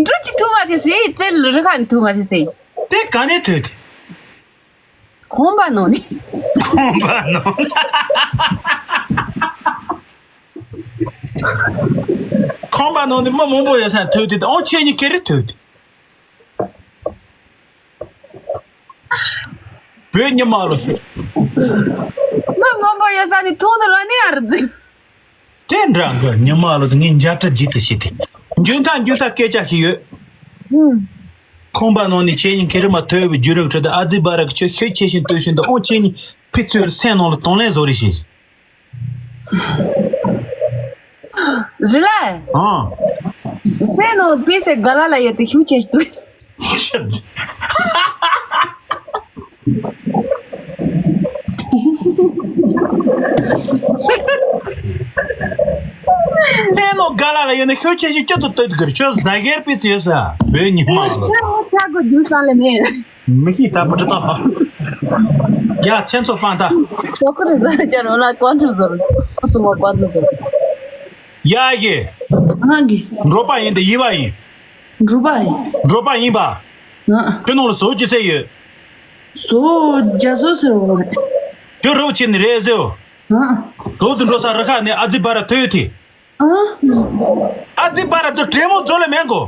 འབྲུ་གཅིག་ཐུག་མ་ཐེ་སེ་ཙེ་ལ་རི་ཁ་ནས་ཐུག་མ་ཐེ་སེ། དེ་ག་ནས་ཐོས་དེ། ཁང་པ་ནང་ནས། ཁང་པ་ནང་ནས། ཁང་པ་ནང་ནས་མི་མང་པོ་ཡོད་ས་ཐོས་དེ་ཨོ་ཁྱེད་གཉིས་ཀྱི་རེད་ཐོས་དེ། བོད་ཉི་མ་ལོ་ཤོད། མི་མང་པོ་ཡོད་ས་ནས་ཐུག་ནི་ལོ་ནི་ཨ་རུ་འཛིན། དེ་འདྲ་གི་ཉི་མ་ལོ་ངས་མཇལ་འཕྲད་བགྱིས་ཚུལ་ཞིག་དེ། འཇོན་ཐང་འཇོན་ཐང་སྐད་ཆ་ཞིག་ཡོད། ཁང་པ་ནང་ནས་ཁྱེད་གཉིས་ཁེ་རི་མ་ཐོས་པའི་བརྒྱུད་རིམ་ཁྲོད་དུ་ཨ་ཙི་བ་ར་གི་ཁྱོད་ཤུགས་ཆེ་ཞིང་བསྟོད་བཞིན་དུ་ཨོ་ཁྱེད་གཉིས་ཕི་ཚོའི་སེམས་ནང་ལ་དང་ལེན་བཟོ་རེ་བྱེད། རི་ལ། ཨང་། སེམས་ནང་པི་སེ་ག་ལ་ལ་ཡོད་དུ་ཤུགས་ཆེ་ཞིག་བསྟོད། ལྷན་ནོ་ག་ལ་ལ་ཡོད་ན་ཤོད་ཆེ་ཞིག་སྐྱོ་ཏོ་ཏོ་གིར་ཆོ་ཟ་གེར་པི་ཙི་ཡོད་ས་བོད་ཉི་མ་ལོ། ཆ་གོ་རྒྱུ་ས་ལེ་མེད། མི་ཤི་ད་པ་ཏྲ་ཏ། ཡ་ཚེ་མཚོ་ཧྥང་ཏ། ཤོ་ཁུ་རི་ཟ་ཅར་ལ་ཀོན་ཁྲུ་ཟོར། ཁུ་ཚུ་མོ་ཀོན་ཁྲུ་ཟོར། ཡ་གི། ཧང་གི། འགྲོ་པ་ཡིན་ཏེ་ཡི་བ་ཡིན། འགྲོ་པ་ཡིན། འགྲོ་པ་ཡིན་པ། ཨ། ཁྱོད་ནང་ལ་ཟོ་ཅི་ཟེར་ཡོད། ཟོ་རྒྱ་ཟོ་ཟེར་བ་རེད། ཁྱོད་རོགས་བྱེད་ནི་རེད་ཟེར། ཨ། ཟོ་དུ་འགྲོ་ས་རི་ཁ་ནས་ཨ་ཙི་བ་ར་ཐོས་ཐི། ཨ། ཨ་ཙི་བ་ར་ཚོ་དྲེད་མོ་ཚོ་ལ་མེན་གོ།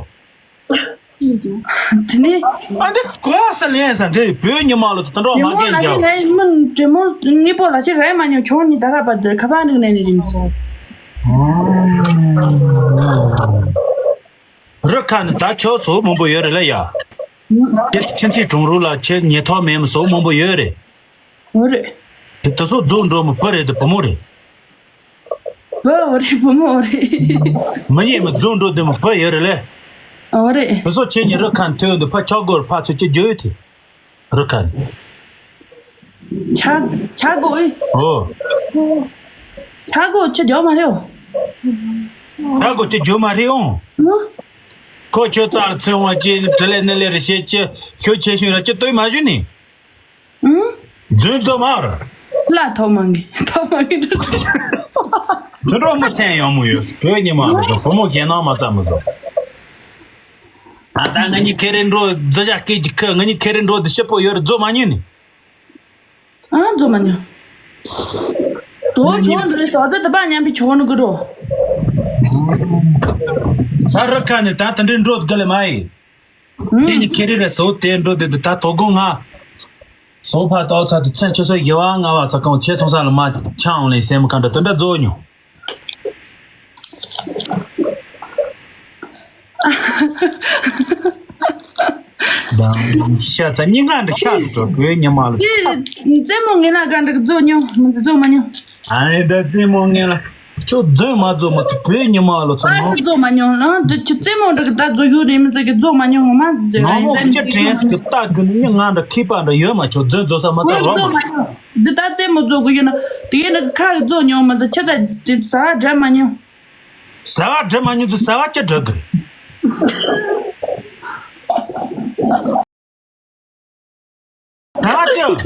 དེ་ནས། ཨ་འདི་གོ་ས་ལེན་ས་འདི་བོད་ཉི་མ་ལ་དུ་དུ་འགྲོ་མ་དྲེད་མོ་ལ་གན་ཅི་རྒྱབ། ངའི་མི་དྲེད་མོ་གཉིས་པོ་ལ་ཅི་རེད་མ་ཉོ་ཆུང་ནི་ད་ར་པ་འདི་ཁ་པར་འདུག་ནས་ནི་རིམ་སོང་། རི་ཁ་ནི་ད་ཆོ་ཟོ་མང་པོ་ཡོད་རེད་ལ་ཡ། ཁྱེད་ཚོ་ཁྱིམ་མཚེས་གྲོང་རུ་ལ་ཁྱེད་ཉེ་ཐོག་མེད་མི་ཟོ་མང་པོ་ཡོད་རེད། འོ་རེད། དེ་དེ་ཚོ་རྫོགས་འགྲོ་མི་བུ་རེད་དེ་བུ་མོ་རེད། བུ་འོ་རེད་བུ་མོ་འོ་རེད། མི་ཉེས་མི་རྫོགས་འགྲོ་དེ་མི་བུ་ཡོད་རེད་ལེ། འོ་རེད། དེ་ཚོ་ཁྱེད་ཉིད་རི་ཁ་ཐོན་དུ་ཕ་ཆག་སྒོར་ཕ་ཚོ་ཁྱེད་འཇོ་ཡོད་དེ། རི་ཁ་ནས། ཆག་ཆག་སྒོ་ཨེ། འོ། ཆག་སྒོ་ཁྱེད་འཇོ་མ་རེད་འོ། ཆག་སྒོ་ཁྱེད་འཇོ་མ་རེད་འོ། ཁོ་ཁྱོད་རྩ་ལ་ཚོན་དབང་ཅན་དྲི་ལེ་ནི་ལེ་རེ་བྱེད་ཀྱི་ཤོད་ཆེ་ཤོས་ར་ཅི་ལྟོས་མ་ཞུ་ནི། ཨང་། རྫུན་རྫོ་མ་ར། ལ་ཐོག་མ་ངེ་ཐོག་མ་ངེ་འགྲོ། འདི་འགྲོ་མི་སེམས་ཡོང་མོ་ཡོད་བོད་ཉི་མ་ར་བུ་མོ་གཞན་ནང་མ་ཙམ་མི་བཟོ། ཨ་ད་ང་གཉིས་ཁེ་རེ་འགྲོ་རྫི་ཞག་སྐད་ཀྱི་ཁ་ང་གཉིས་ཁེ་རེ་འགྲོ་དུ་ཤི་པོ་ཡོད་ར་རྫོ་མ་ཉན་ནི། ཨང་རྫོ་མ་ཉན། དོ་ཆོ་འདི་རེ་སོ་ཙེ་དུ་པ་མཉམ་པའི་ཆོ་ནུ་གི་འགྲོ། ད་རི་ཁ་ནས་ད་དེ་འདྲའི་འགྲོ་དག་ལེ་མ་ཡིན། དེ་ནི་ཁེ་རི་རེ་སོ་དེ་འགྲོ་དེ་དུ་ད་དོ་དགོང་ང་། སོ་ཕ་ཏོག་ཚ་དུ་ཚན་ཆུ་སོ་ཡེ་བ་ང་བ་ཚ་གང་ཆེ་ཚོང་ས་ལ་མ་ཆང་ལེ་སེམས་གང་འདྲ་དེ་འདྲ་རྫོ་ཉོ། ཤ་ཚ་སྙིང་ག་འདྲ་ཤ་དུ་གྲོགས་བོད་ཉི་མ་ལ། རྩེད་མོ་ངན་ལ་ག་འདྲ་རྫོ་ཉོ་མི་ཚེ་རྫོ་མ་ཉོ། ཨ་ནི་ད་རྩེད་མོ་ངན་ལ། ཁྱོད་རྫུན་མ་རྫོ་མ་ཚོ་བོད་ཉི་མ་ལ་ཚོ་ཨ་ནོ། ཤི་རྫོ་མ་ཉོ་ན་འདི་ཁྱོད་རྩེད་མོ་འདྲ་གི་ད་རྫོ་ཡུ་རེ་མི་ཚེ་གི་རྫོ་མ་ཉོ་ངོ་མ་རྫོ་ནང་མོ་རྫོ་ཁྱི་མ་དྲན་ཉོ། སི་གི་ལྟ་རྒྱུ་ནི་མྱི་ང་འདྲ་ཁྱི་པ་འདྲ་ཡོད་མ་ཁྱོད་རྫུན་རྫོ་ས་མ་ཚ་རོ་མ། འདི་ད་རྩེད་མོ་རྫོ་གི་ཡོད་ན་དེ་ཡིན་ན་ཁ་གི་རྫོ་ཉོ་མ་ཚ་ཁྱི་ཚ་དེ་ཟ་བ་འདྲ་མ་ཉོ། ཟ་བ་འདྲ་མ་ཉོ་དུ་ཟ་བ་ཅི་འདྲ་གི་རེད། ད་ལྟ།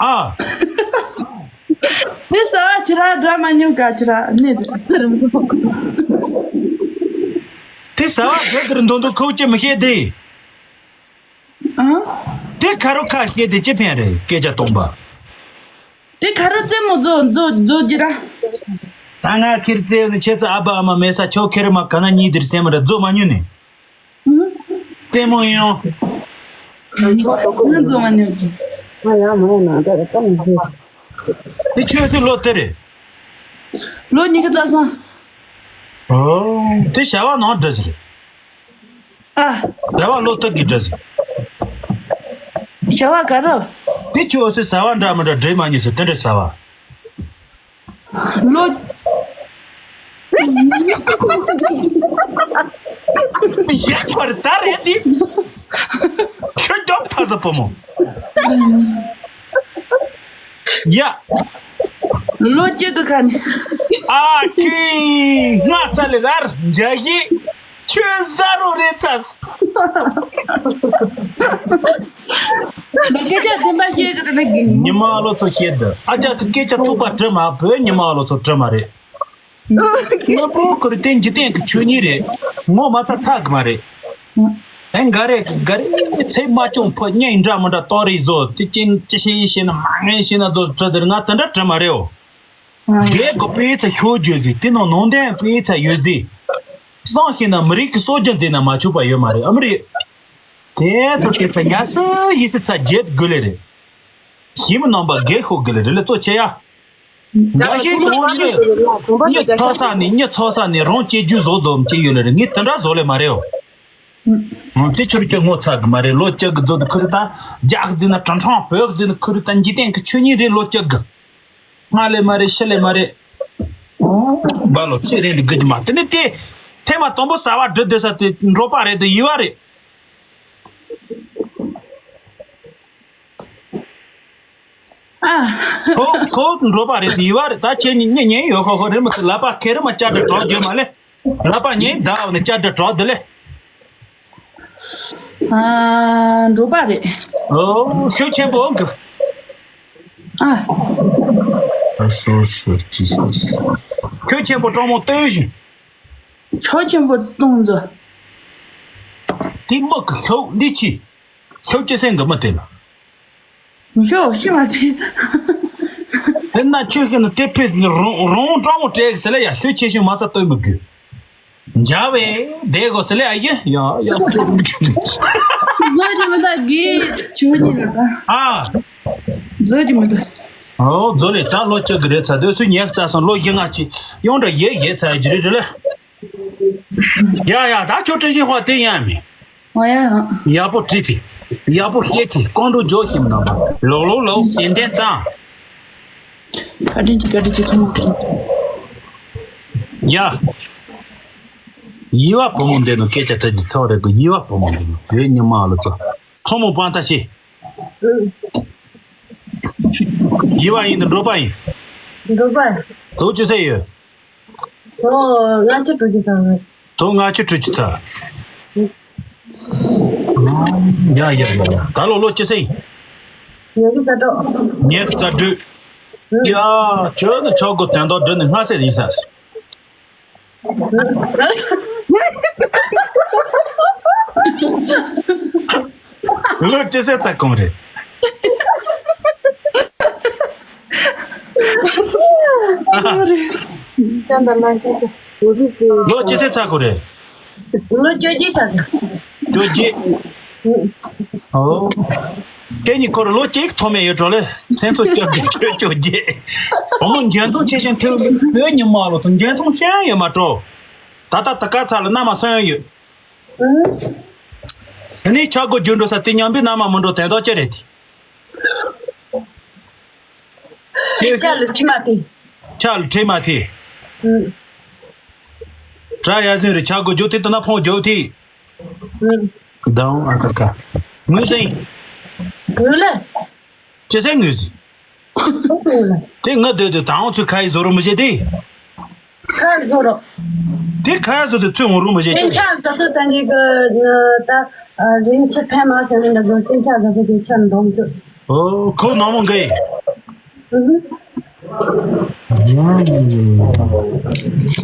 ཨ། དེ་ཟ་བ་ཁྱི་ར་འདྲ་མ་ཉོ་ག་ཁྱི་ར་ནི་ཟེར། དེ་ཟ་བ་དེ་གིར་འདོན་དུ་ཁོ་ཅི་མི་ཤེས་དེ། ཨ། དེ་ཁ་རོ་ཁ་ཤེས་དེ་ཅི་ཕན་རེད་སྐད་ཆ་སྟོང་པ། དེ་ཁ་རོ་རྩེད་མོ་རྫོ་རྫོ་རྫོ་རྒྱུ་ར། ད་ང་ཁེར་རྩེ་ནི་ཁྱེད་ཚོ་ཨ་ཕ་ཨ་མ་མེད་ས་ཁྱོད་ཁེར་མ་ག་ན་གཉིས་དེར་སེམས་ར་རྫོ་མ་ཉོ་ནི། ལྟད་མོ་ཡིན་ཡང་། ང་ཚོ་མ་ཉོ་གི། ང་ཡང་མ་ཡིན་ན་འདི་ལ་གཏམ་མི་བཟོད། དེ་ཁྱོད་ཚོའི་ལོ་དེ་རེད། ལོ་ཉི་ཤུ་རྩ་གསུམ། ཨོ། དེ་བྱ་བ་ནང་འདྲ་ཟིག་རེད། ཨ། བྱ་བ་ལོ་དག་གི་འདྲ་ཟིག་བྱ་བ་ག་རེ། དེ་ཁྱོད་ཚོའི་བྱ་བ་འདྲ་མི་འདྲ་འདྲེས་མ་ཉིས་སུ་དེ་འདྲ་བྱ་བ། ལོ། ཡག་པར་ད་རེད་དེ། ཁྱོད་ཀྱང་ཕ་ས་བུ་མོ། ཡ། ལོ་གཅིག་གི་ཁ་ནས། ཨ་ཁི། ང་ཚ་ལེ་རར་འཇའ་ཡི། ཁྱོད་ཟ་རོ་རེད་ཚ། ད་སྐད་ཆ་བདེན་པ་བཤད་གི་རེད་ལ་གི། ཉི་མ་ལོ་ཚོ་བཤད་དུ་ཨ་ཅག་གི་སྐད་ཆ་ཐུག་པ་དྲི་མ་བོད་ཉི་མ་ལོ་ཚོ་དྲི་མ་རེད། ང་པོ་ཁུར་དེ་འཇིག་རྟེན་གྱི་ཆོས་ཉིད་རེད། ངོ་མ་ཚ་ཚ་གི་མ་རེད། ཨེ་འགའ་རེ་གི་འགའ་རེ་ཚེ་མ་བྱུང་ཕོ་གཉེན་འདྲ་མི་འདྲ་ཏོ་རེ་བཟོ་དེ་ཅན་ཅི་ཤེས་ཤེས་ན་མ་ངན་ཤེས་ན་བཟོ་གྲི་དེར་ང་དེ་འདྲ་དྲི་མ་རེད་འོ། རྒད་གོ་དཔེ་ཚ་ཤོད་རྒྱུ་ཟིག་དེ་ནང་ནང་བསྟན་དཔེ་ཚ་ཡོད་ཟིག་བསམ་ཤེས་ན་མི་རིགས་ཀྱི་སྲོལ་རྒྱུན་འཛིན་ན་མ་ཆོག་པ་ཡོད་མ་རེད་ཨ་མི་རེད། དེ་ཚོ་དེ་ཚ་ཡ་སི་ཡི་སི་ཚ་རྒྱལ་དགོས་ལེ་རེད། ཞི་མི་རྣམ་པ་རྒད་ཤོད་དགོས་ལེ་རེད་ལེ་གཙོ་ཆེ་ཡ། འགའ་ཞིག་ནང་གཉིད་གཉིད་ཚོ་ས་ནས་གཉིད་ཚོ་ས་ནས་རང་སྐྱེ་རྒྱུ་བཟོ་བཟོ་མི་སྐྱེ་ཡོད་ལེ་རེད་ངས་དེ་འདྲ་བཟོ་ལེ་མ་རེད་འོ། ཨང་དེ་ཆུར་ཁྱོད་ངོ་ཚ་གི་མ་རེད་ལོ་བཅུ་གི་རྫོད་དུ་ཁུར་དང་རྒྱག་རྫི་ན་དྲང་དྲང་བོད་རྫི་ན་ཁུར་དང་འཇིག་རྟེན་གི་ཆོས་ཉིད་རེད་ལོ་བཅུ་གི། སྔ་ལས་མ་རེད་ཕྱི་ལས་མ་རེད། ཨོ་བ་ལོ་ཚེ་རིང་འདི་དགོས་ཀྱི་མ་དེ་ནི་དེ་ཐེངས་མ་དང་པོ་ཟ་བ་འདྲི་བསྡད་ས་དེ་འགྲོ་པ་རེད་དེ་ཡི་བ་རེད། ཨ། ཁོ་ཁོ་འགྲོ་པ་རེད་ཡི་བ་རེད་ད་ཁྱེད་ཉིད་ཉེ་ཉེ་ཡོད་ཁོ་ཁོ་རེད་མ་ཚེ་ལབ་པ་ཁེ་རེ་མ་བཅར་འདྲི་གྲོགས་བརྗོད་མ་ལེ། ལག་པ་ཉེ་ཟླ་བ་ནས་བསྐྱར་དུ་གྲོགས་འདི་ལས། ཨ། འགྲོ་པ་རེད། ཨོ་ཤུགས་ཆེན་པོ་འོང་གི། ཨ། ཨ་སོ་སོ་ཅི་སོ་སོ། ཤུགས་ཆེན་པོ་གྲོགས་མོ་སྟོན་བཞིན། ཤུགས་ཆེན་པོ་གཏོང་མཛོད། དེ་མི་གི་ཤུགས་ལི་ཆི། ཤུགས་ཆེ་སེང་གི་མི་དེ་ལ། མི་ཤོག་ཤི་མ་ཐུབ། དེ་ན་ཆོས་ཤིག་ནི་དེ་ཕེབས་ནི་རོང་རོང་སྤྲང་མོ་སྤྲད་གི་ཟེར་ལ་ཡ་ཤུགས་ཆེ་ཤོས་མ་རྩ་སྟོན་མི་དགོས། འཇའ་བས་བསྡད་དགོས་ཟེར་ལ་ཡ་ཡ་ཡ། མཛོད་ཀྱི་མི་ད་གི་ཆུ་ཉིན་ལ་ད། ཨ། མཛོད་ཀྱི་མི་ད། ཨོ་མཛོད་ལས་ད་ལོ་བཅུ་གི་རེད་ཚ་དུས་སུ་ཉེག་རྩ་སོང་ལོ་བཞི་ལྔ་ཅི་ཡོང་འདྲ་ཡེ་ཡེ་ཚ་ཡ་ཅི་རེད་རེད་ལ། ཡ་ཡ་ད་ཁྱོད་བཀྲ་ཤིས་ཧོ་དེ་ཡང་མི། ཨོ་ཡ། ཡག་པོ་བྲིས་ཏེ། ཡག་པོ་བཤད་དེ་ཀོང་འགྲོ་འཇོག་ཤིམ་ནང་པ་ལོག་ལོག་ལོག་ཏན་ཏན་གཙང་། བཀའ་དྲིན་ཆེ་བཀའ་དྲིན་ཆེ་ཚང་མ། ཡ། ཡི་བ་བུ་མོ་འདི་ནི་སྐད་ཆ་དྲི་ཅི་ཚོགས་རེད་གི་ཡི་བ་བུ་མོ་འདི་ནི་བོད་ཉི་མ་ལ་ཚོ་ཚོ་མོ་པང་ཐ་ཤི། ཡི་བ་ཡིན་དུ་འགྲོ་པ་ཡིན། འགྲོ་པ། ལོ་ཅི་ཟེར་ཡོད། སོ་ལྔ་བཅུ་དྲུག་ཅུ་ཙམ་རེད། ལོ་ལྔ་བཅུ་དྲུག་ཅུ་ཙམ། ཡ་ཡ་ཡ་ཡ་ད་ལོ་ལོ་ཅི་ཟེར་ཡིན། ཉི་ཤུ་རྩ་དྲུག་ཉི་ཤུ་རྩ་དྲུག་ཡ་ཁྱོད་ནི་ཆོག་གོ་དོན་དག་འདྲི་ནི་སྔ་སེ་ཡིན་ས། ལོ་ཅི་ཟེར་ཚ་གང་རེད། ལོ་ཅི་ཟེར་ཚ་གང་རེད། ལོ་བཅོ་བརྒྱད་ཚ་གང་། བཅོ་བརྒྱད། ཨོ། དེ་ནི་ཁོར་ལོ་གཅིག་ཐོག་མེད་ཡོད་འགྲོ་ལེ། མཚན་ཚོ་བཅོ་བརྒྱད་བཅོ་བཅོ་བརྒྱད། བུ་མོ་འཇོན་ཐང་ཆེ་ཞིང་ཐོས་བོད་ཉི་མ་ལོ་ཚོ་འཇོན་ཐང་ཤན་ཡོད་མ་འགྲོ། ད་ལྟ་ད་ག་ཚ་ལ་མནའ་མ་སོན་ཡོད། དེ་ནས་ཆ་སྒོ་རྒྱུ་འགྲོ་ས་དེ་མཉམ་པའི་མནའ་མ་མི་འགྲོ་དེ་དག་ཅི་རེད་དེ། ཆ་ལ་ཁྲི་མ་དེ། ཆ་ལ་ཁྲི་མ་དེ། དྲ་ཡ་ཟིན་རེ་ཆ་སྒོ་རྒྱུ་དེ་དེ་ན་ཕོང་རྒྱུ་དེ། ཨུ། དང་ཨ་ཀ་ཀ་ངོས་ཟིན། ངོས་ལ། ཅི་ཟེར་ངོས་ཟིན། ངོས་ལ། དེ་ང་སྡོད་དུས་དང་ཚུ་ཁ་ཡི་བཟོ་རུ་མི་བྱེད་དེ། ཁ་བཟོ་རོགས། དེ་ཁ་ཡ་བཟོ་དུས་ཚུ་ངོ་རུ་མི་བྱེད་ཅི། སྟེང་ཆ་ད་ཚོད་ད་གི་གི་ད་རིན་ཆེ་ཕན་མ་ཟེར་ནས་འདྲ་བཟོ་སྟེང་ཆ་ད་ཚོད་དེ་ཆ་འདོམ་ཚུ། ཨོ་ཁོ་ནང་མོ་འགའི། ཨུ།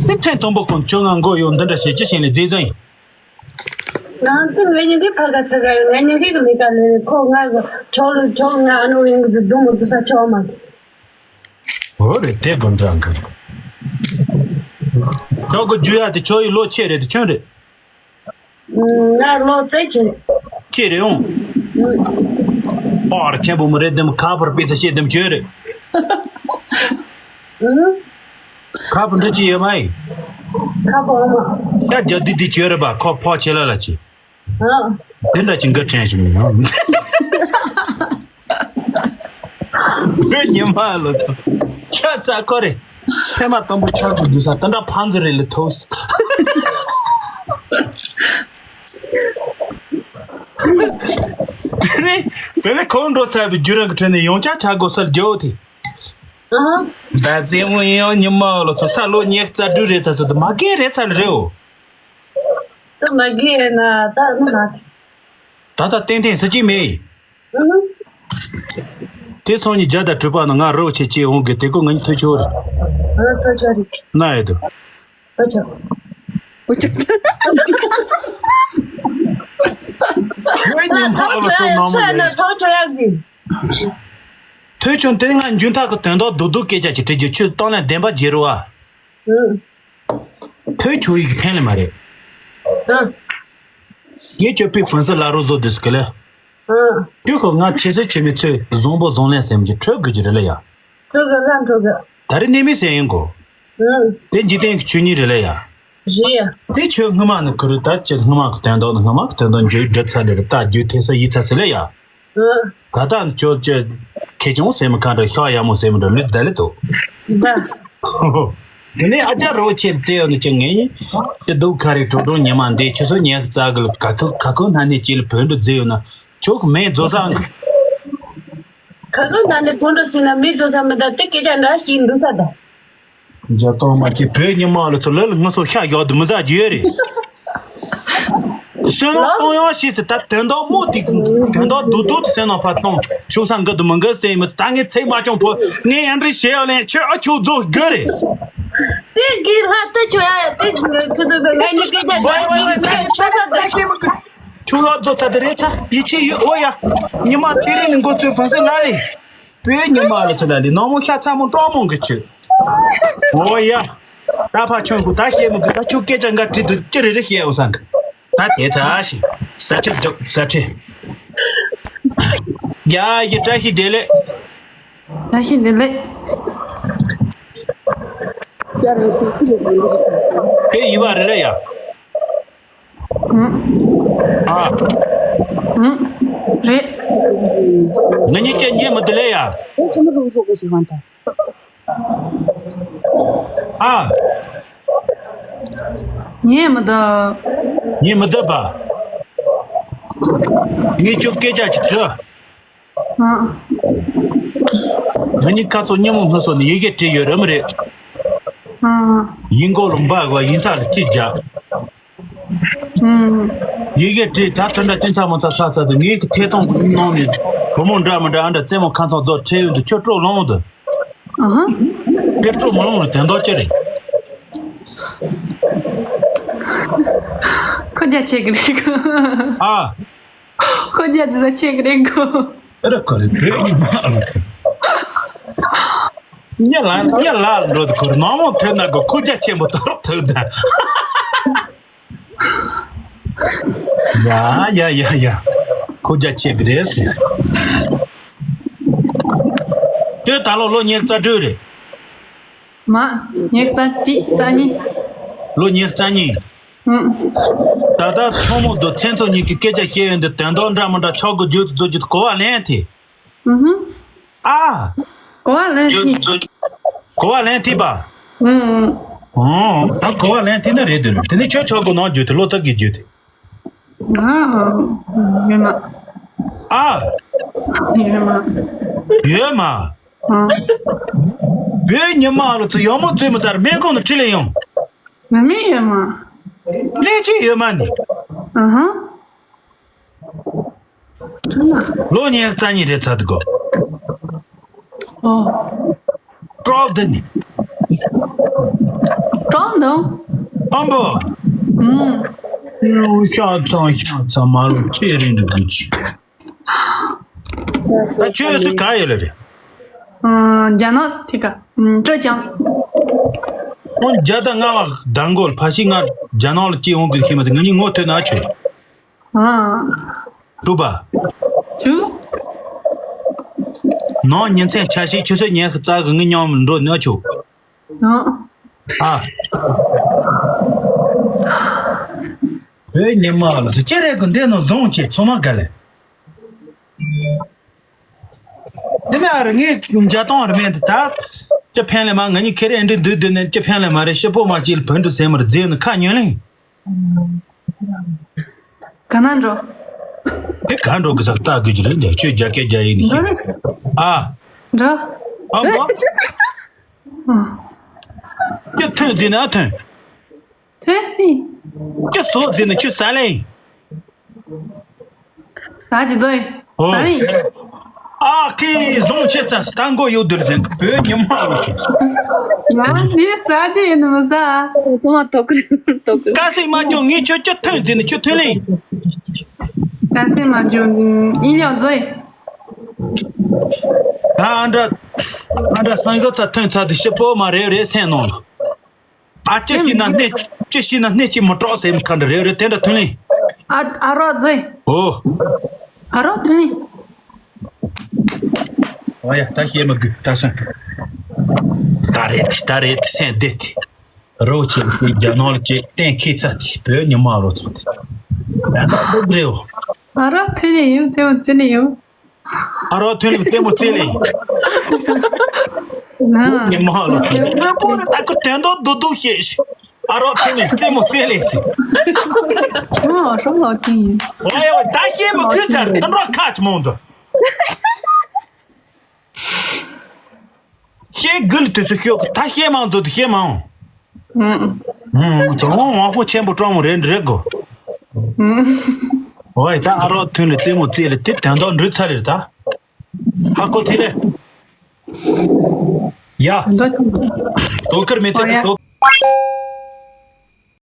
དེ་ཐེངས་དང་པོ་ཁོང་ཁྱོད་ང་མགོ་ཡོད་འདི་འདྲ་བྱེད་ཅི་བྱས་ནས་རྫས་ཟིན་ཡིན། ང་ཚོ་ངའི་ཉིན་གི་ཕ་ག་ཚ་ག་ངའི་ཉིན་གི་གི་ལས་ཀ་ལས་ཁོ་ང་གི་ཆོག་ལུ་ཆོག་ང་ཨ་ནུ་ཡིན་གི་འདུག་མི་འདུག་ས་ཆོག་མ་འདུག་ཨོ་རེད་དེ་དགོན་གྲངས་གི། ཆོག་གི་རྒྱུ་ཡ་དེ་ཆོག་ཡི་ལོ་ཆེ་རེད་དེ་ཁྱོད་རེད། ང་ལོ་ཙེ་ཆེ་རེད། ཆེ་རེད་ཡོང་། པར་ཆེན་པོ་མི་རེད་དེ་མི་ཁ་པར་པི་ཚ་ཤེས་དེ་མི་ཁྱོད་རེད། ཁ་པོ་འདྲ་ཅི་ཡོད་མ་ཡིན། ཁ་པོ་ཨ་མ། ད་རྒྱ་དིག་དིག་ཅི་ཡོད་རེད་པ། ཁོ་ཕོ་ཆེ་ལ་ལ་ཅི། དེ་འདྲ་ཅི་འགའ་དྲན་ཞིག་མི་ཡོང་། བོད་ཉི་མ་ལོ་ཚོ། ཁྱོད་ཚ་ཁོ་རེད། ཚེ་མ་དང་པོ་ཆགས་དགོས་དུས་ས་དེ་འདྲ་ཕན་ཚུན་རེད་ལ་ཐོགས། དེ་ནས་དེ་ནས་ཁོང་འགྲོ་ཚར་བའི་རྒྱུ་རང་གི་ཁྲོད་ནས་ཡོང་ཆ་ཆ་དགོས་སར་རྒྱོ་དེ། ད་རྩེད་མོ་ཡང་ཉི་མ་ལོ་ཚོ་ས་ལོ་ཉི་ཤུ་རྩ་དྲུག་རེད་ཚ་ཚོ་དུ་མ་རྒན་རེད་ཚ་ལ་རེད་འོ། དུ་མ་རྒན་ཡིན་ན་ད་ནི་ང་། ད་ད་ཏན་ཏན་ས་ཅི་མེད། དེ་སོང་ཉི་བརྒྱ་དང་དྲུག་པ་ན་ང་རོགས་བྱེད་ཅེས་འོང་གི་དེ་ཀོ་ང་ཉི་ཐོས་ཆོག་རེད། ང་ཐོས་ཆོག་རེད། ན་ཡོད་དོ། ཐོས་ཆོག་ཁྱོད་ཉི་མ་ལ་ཚོ་ནང་མ་ཡོད། ཐོས་ཆོག་ཡག་གི། ཐོས་ཆོག་དེ་ང་འཇུན་ཐག་གི་དོན་དག་རྡོག་རྡོག་སྐད་ཆ་ཅིག་དྲི་རྒྱུ་ཁྱོད་གཏོང་ལེན་བདེན་པ་བརྗེ་རུ་བ། ཐོས་ཆོག་ཡིག་ཕན་ལེ་མ་རེད། ངས་ཁྱོད་པའི་ཕུན་སུ་ལ་རོ་བཟོ་དུས་སྐལ། ཁྱོད་ཁོ་ང་ཆེ་སེ་ཆེ་མི་ཚོས་བཟང་པོ་བཟང་ལན་ཟེར་མི་ཁྲོད་དགོས་ཀྱི་རེད་ལ་ཡ། ཁྲོད་དགོས་ལ་ཁྲོད་དགོས། ད་རེས་གནས་མི་ཟེར་ཡིན་གོ། དེ་འཇིག་རྟེན་གྱི་ཆོས་ཉིད་རེད་ལ་ཡ། རེད་ཡ། དེ་ཁྱོད་སྔོན་མ་ནས་ཁུར་ད་ཅི་སྔོན་མ་གི་དོན་དག་ནི་སྔོན་མ་གི་དོན་དག་འཇོག་འགྲུབ་ཚར་ནས་རེད་ད་རྒྱུ་དེ་ས་ཡིད་ཚ་ཟེར་ལ་ཡ། ད་ལྟ་ཁྱོད་ཀྱི་ཁེ་ཆུང་ཟེར་མི་གང་འདྲ་ཤག་ཡ་མོ་ཟེར་མི་འདྲ་ལུས་ད་ལི་དོ། ད། དེ་ནས་ཨ་ཅག་རོ་ཆེར་བཙལ་ཡོད་ནི་ཅི་ངས་ཡིན། ཅི་སྡུག་ཁ་རེ་གྲོགས་གྲོགས་ཉི་མ་འདི་ཁྱི་སོ་ཉལ་རྩ་གི་ལ་ག་ཁུ་ག་ཁུ་སྣ་ནས་ཅི་ལ་བོད་འདི་བརྫི་ཡོད་ན་ཁྱོད་ཀྱི་མེད་རྫོ་ས་འགི། ག་ཁུ་སྣ་ནས་བོད་འདི་ཟིན་ན་མེད་རྫོ་ས་མི་ད་དེ་སྐད་ཆ་འདྲ་ཞིག་འདུག་ས་ད། འཇའ་ཏོག་མ་སྐྱེས་བོད་ཉི་མ་ལ་ཚོ་ལ་ལ་ངུ་སོ་ཤ་ཡག་དུ་མི་ཟ་རྒྱུ་ཡོད་རེད། བསོད་ནམས་གཏོང་ཡང་ཤེས་སི་ད་དོན་དག་མོ་དེ་དོན་དག་རྡོག་རྡོག་ཏུ་བསོད་ནམས་ཕར་གཏོང་ཆུག་ས་འགི་དུ་མི་འགི་ཟེར་མི་ད་ངས་ཚེགས་མ་བྱུང་ཕོ་ངས་ཡང་འདྲི་བྱེད་ཡ་ལན་ཁྱོད་ཨ་ཁྱོད་རྫོགས་དགོས་རེད། དེ་གི་ལྷ་ཏི་ཆོ་ཡ་ཡ་དེ་ཚོ་ད་ངས་ནི་སྐད་ཆ་ད་ཤེས་མི་དགོས། ཁྱོད་ལ་རྫོགས་ཚ་དེ་རེད་ཚ་ཡིད་ཆེས་ཡོད་འོ་ཡ། ཉི་མ་དེ་རིང་ནི་འགོ་ཚོས་ཧྥང་སི་ལ་རེད། བོད་ཉི་མ་ལ་ཚོ་ལ་ལི་ནང་མོ་ཤ་ཚ་མོ་སྤྲོ་མོ་གི་ཆོས། འོ་ཡ། ད་ཕ་ཆུང་གུ་ད་བཤད་མི་དགོས་ད་ཁྱོད་སྐད་ཆ་འགའ་དྲིས་དུ་ཅི་རེ་རེ་བཤད་འོ་སང་གི། ད་དེ་ཚ་ཞིག་ས་ཁྲི་རྒྱོབ་ས་ཁྲི། ཡ་ཡི་བཀྲ་ཤིས་བདེ་ལེགས། བཀྲ་ཤིས་བདེ་ལེགས། དེ་ཡི་བ་རེ་རེ་ཡ། ཨ། རེད། ང་གཉིས་ཀྱི་ཉེ་མི་འདི་ལས་ཡ། ཨ། ཉེ་མི་འདི། ཉེ་མི་འདི་པ། ངས་ཁྱོད་སྐད་ཆ་ཅིག་དྲི། ང་གཉིས་ཁ་ཚོ་སྙན་མོ་སྔོན་སོ་ནས་ཡི་གེ་བྲིས་ཡོད་རེད་མི་རེད། ཡིན་གོ་ལ་འབའ་གོ་ཡིན་ཐག་ལ་ཅི་བརྒྱབ། ཡི་གེ་བྲིས་ད་དུ་འདྲ་ཅི་ཚ་མ་ཚ་ཚ་ཚ་དུ་ངའི་གི་ཐད་གཏོང་གི་ནང་ནས་བུ་མོ་འདྲ་མི་འདྲ་ཨ་འདྲ་རྩེད་མོ་ཁ་ཚང་རྫོགས་ཁྲེལ་ཡོད་འདུག་ཁྱོད་སྤྲོ་ལོང་འདུག་ཨ་ཧ། ཁྱོད་སྤྲོ་མ་ལོང་ལ་དོན་དག་ཅི་རེད། ཁོ་རྒྱ་ཆེ་གི་རེད་གོ། ཨ། ཁོ་རྒྱ་དེ་ཚ་ཆེ་གི་རེད་གོ། ཨ་ར་ཁོ་རེ་བོད་ཉི་མ་ཨ་ལ་ཚེ། ཉ་ལ་ཉ་ལ་འགྲོ་དུ་ཁོ་རེ་ནང་མོ་ཐོན་ན་གོ་ཁོ་རྒྱ་ཆེན་པོ་ཐོག་ཐོག་ད། ཡ་ཡ་ཡ་ཡ། ཁོ་རྒྱ་ཆེ་གི་རེད་ཟེར། ཁྱོད་ད་ལོ་ལོ་ཉི་ཤུ་རྩ་དྲུག་རེད། མ། ཉི་ཤུ་རྩ་གཅིག་རྩ་གཉིས། ལོ་ཉི་ཤུ་རྩ་གཉིས། ཨང་། ད་ལྟ་ཚོགས་མི་དང་མཚན་ཚོགས་གཉིས་ཀྱི་སྐད་ཆ་བཤད་ཡོང་དུས་དོན་དག་འདྲ་མི་འདྲ་ཆོག་གི་རྒྱུ་དུ་རྫོགས་རྒྱུ་དུ་གོ་བ་ལེན་ཐེ། ཨུ་ཧུ། ཨ། གོ་བ་ལེན་ཐེ། གོ་བ་ལེན་ཐེ་པ། ཨུ། ཨོ། ད་གོ་བ་ལེན་ཐེ་ན་རེད་དུ་ནི་དེ་ནི་ཁྱོད་ཆོག་གི་ནང་རྒྱུ་དུ་ལོ་ཐག་གི་རྒྱུ་དུ། ཨ། ཡོད་མ། ཨ། ཡོད་མ། ཡོད་མ། ཨ། བོད་ཉི་མ་ལ་ཚོ་ཡོང་མོ་ཚོས་མི་ཚར་སྨན་ཁང་དུ་ཁྲིད་ལས་ཡོང་། ང་མི་ཡོད་མ། ལས་ཅི་ཡོད་མ་ནི། ཨ་ཧ། ལོ་ཉི་ཤུ་རྩ་གཉིས་རེད་ཚར་དུ་གོ། ཨོ། སྤྲོ་བདེ་ནི། སྤྲོ་འདུག་ཨམ་བོ། ཨུམ། ཤ་ཚང་ཤ་ཚང་མ་ལོ་ཁྱེད་རིང་དུ་གུ་ཅི། ད་ཁྱོད་སུ་ག་ཡོད་ལ་རེད། ཨ། རྒྱ་ནག་ཐིག་ག་ཨུམ། ཀྲེ་ཅང་། ཨོ་རྒྱ་ད་ང་བ་དང་གོ་ལ་ཕ་ཤི་ང་རྒྱ་ནག་ལ་སྐྱེས་འོང་གི་ཤེས་མ་ཐུབ་ང་གཉིས་ངོ་ཐོས་ན་ཆོག་ཨ། གྲུབ་པ། ཆུ། ནང་ཉིན་མཚན་ཆ་ཤས་ཆུ་ཚོད་ཉི་ཤུ་རྩ་གི་ངའི་མཉམ་འགྲོ་ནུས་ཆོག་ཨ། བོད་ཉི་མ་ལ་སུ་ཅི་རེད་གི་འདི་ནང་བཟུང་བྱས་ཚང་མ་ག་ལེ། དེ་ནས་ཨ་རི་ངས་འཇའ་སྟོང་རི་མེད་དེ་ད་ཅི་ཕན་ལས་མ། ང་གཉིས་ཁེ་རེ་འདི་འདུག་འདི་ནས་ཅི་ཕན་ལས་མ་རེད། ཤི་པོ་མ་ཅིག་ལ་བོད་འདུག་ཟེར་མར་རྫས་ནི་ཁ་ཉོན་ལེ། ག་ན་འགྲོ། དེ་ག་འགྲོ་གི་ཟག་ལྟ་དགོས་ཀྱི་རེད། འདི་ཁྱོད་རྒྱ་སྐད་རྒྱ་ཡིན་ནི་ཤེས། འགྲོ་རེད། ཨ། འགྲོ། ཨ་མོ། ཁྱོད་ཐོན་རྫས་ནི་ཨ་ཐོན། ཐོན་ནི། ཁྱོད་བཟོ་རྫས་ནི་ཁྱོད་ཟ་ལེ། ད་ཅི་ཚོད་ཡིན། ཨོ། ད་ཡིན། ཨ་ཁི་བཟུང་བྱས་ཚ་ད་མགོ་གཡུག་བསྡུར་ཟེར་བོད་ཉི་མ་ལོ་ཆེ། ཡང་ནི་ཟ་རྒྱུ་ཡིན་ནི་མི་ཟ། ཚང་མ་དོ་ཁུར་དོ་ཁུར། ཀ་སེ་མ་ཅོ་ངས་ཁྱོད་ཁྱོད་ཐོན་རྫས་ནི་ཁྱོད་ཐོན་ལེ། ཀ་སེ་མ་ཅོ་ཡིན་ལ་ཚོད་ཡིན། ད་ཨ་འདྲ་ཨ་འདྲ་སང་གོ་ཚ་ཐོན་ཚ་དུ་ཤི་པོ་མ་རེད་རེད་སེམས་ནང་ལ། ཨ་ཅི་ཤི་ན་སྣེ་ཅི་ཤི་ན་སྣེ་ཅི་མི་སྤྲོག་སེམས་ཁ་འདྲ་རེད་རེད་དེ་འདྲ་ཐོན་ལེ། ཨ་ཨ་རོགས་ཚོད་ཡིན། ཨོ། ཨ་རོགས་ཐོན་ལེ། ཨོ་ཡ་ད་ཤེས་མ་དགོས་ད་སོང་། ད་རེད་ད་རེད་སེམས་བདེ་དེ། རོགས་ཆེ་རྒྱ་ནག་ལ་ཅེ་གཏན་ཁེལ་ཚ་དེ་བོད་ཉི་མ་ལོ་ཚོད་དེ། ད་ད་སྡུག་རེད་འོ། ཨ་རོགས་ཐོན་ལེ་ཡིན་ཐོན་ལེ་ཡིན། ཨ་རོགས་ཐོན་ལེ་ལྟད་མོ་རྩེ་ལེ་ཡིན། ཉི་མ་ལོ་ཚོད་དཔོན་པོ་རེད་ད་ཁོ་དོན་དག་རྡོག་རྡོག་བཤད་ཤི། ཨ་རོགས་ཐོན་ལེ་ལྟད་མོ་རྩེ་ལེ་ཟེར། ཨ་རོགས་ལོ་ཐོན་ཡིན། ཨོ་ཡ་ད་ཤེས་མ་དགོས་ཚར་ད་རོགས་ཁ་ཆ་མོང་དུ། ཤེས་དགོས་ལ་དུས་སུ་ཤོག་ད་ཤེས་མང་དུ་ཤེས་མང་། ཨུམ། ཚོང་དབང་དབང་པོ་ཆེན་པོ་སྤྲང་མོ་རེད་རེད་གོ། ཨོ་ཡ་ད་ཨ་རོགས་ཐོན་ལེ་རྩེད་མོ་རྩེ་ལེ་དེ་དོན་དག་འགྲུལ་ཚར་རེད་ད། ཧ་གོ་ཐི་ལེ། ཡ། དོ་ཁུར་མི་ཚེ་གི་དོ།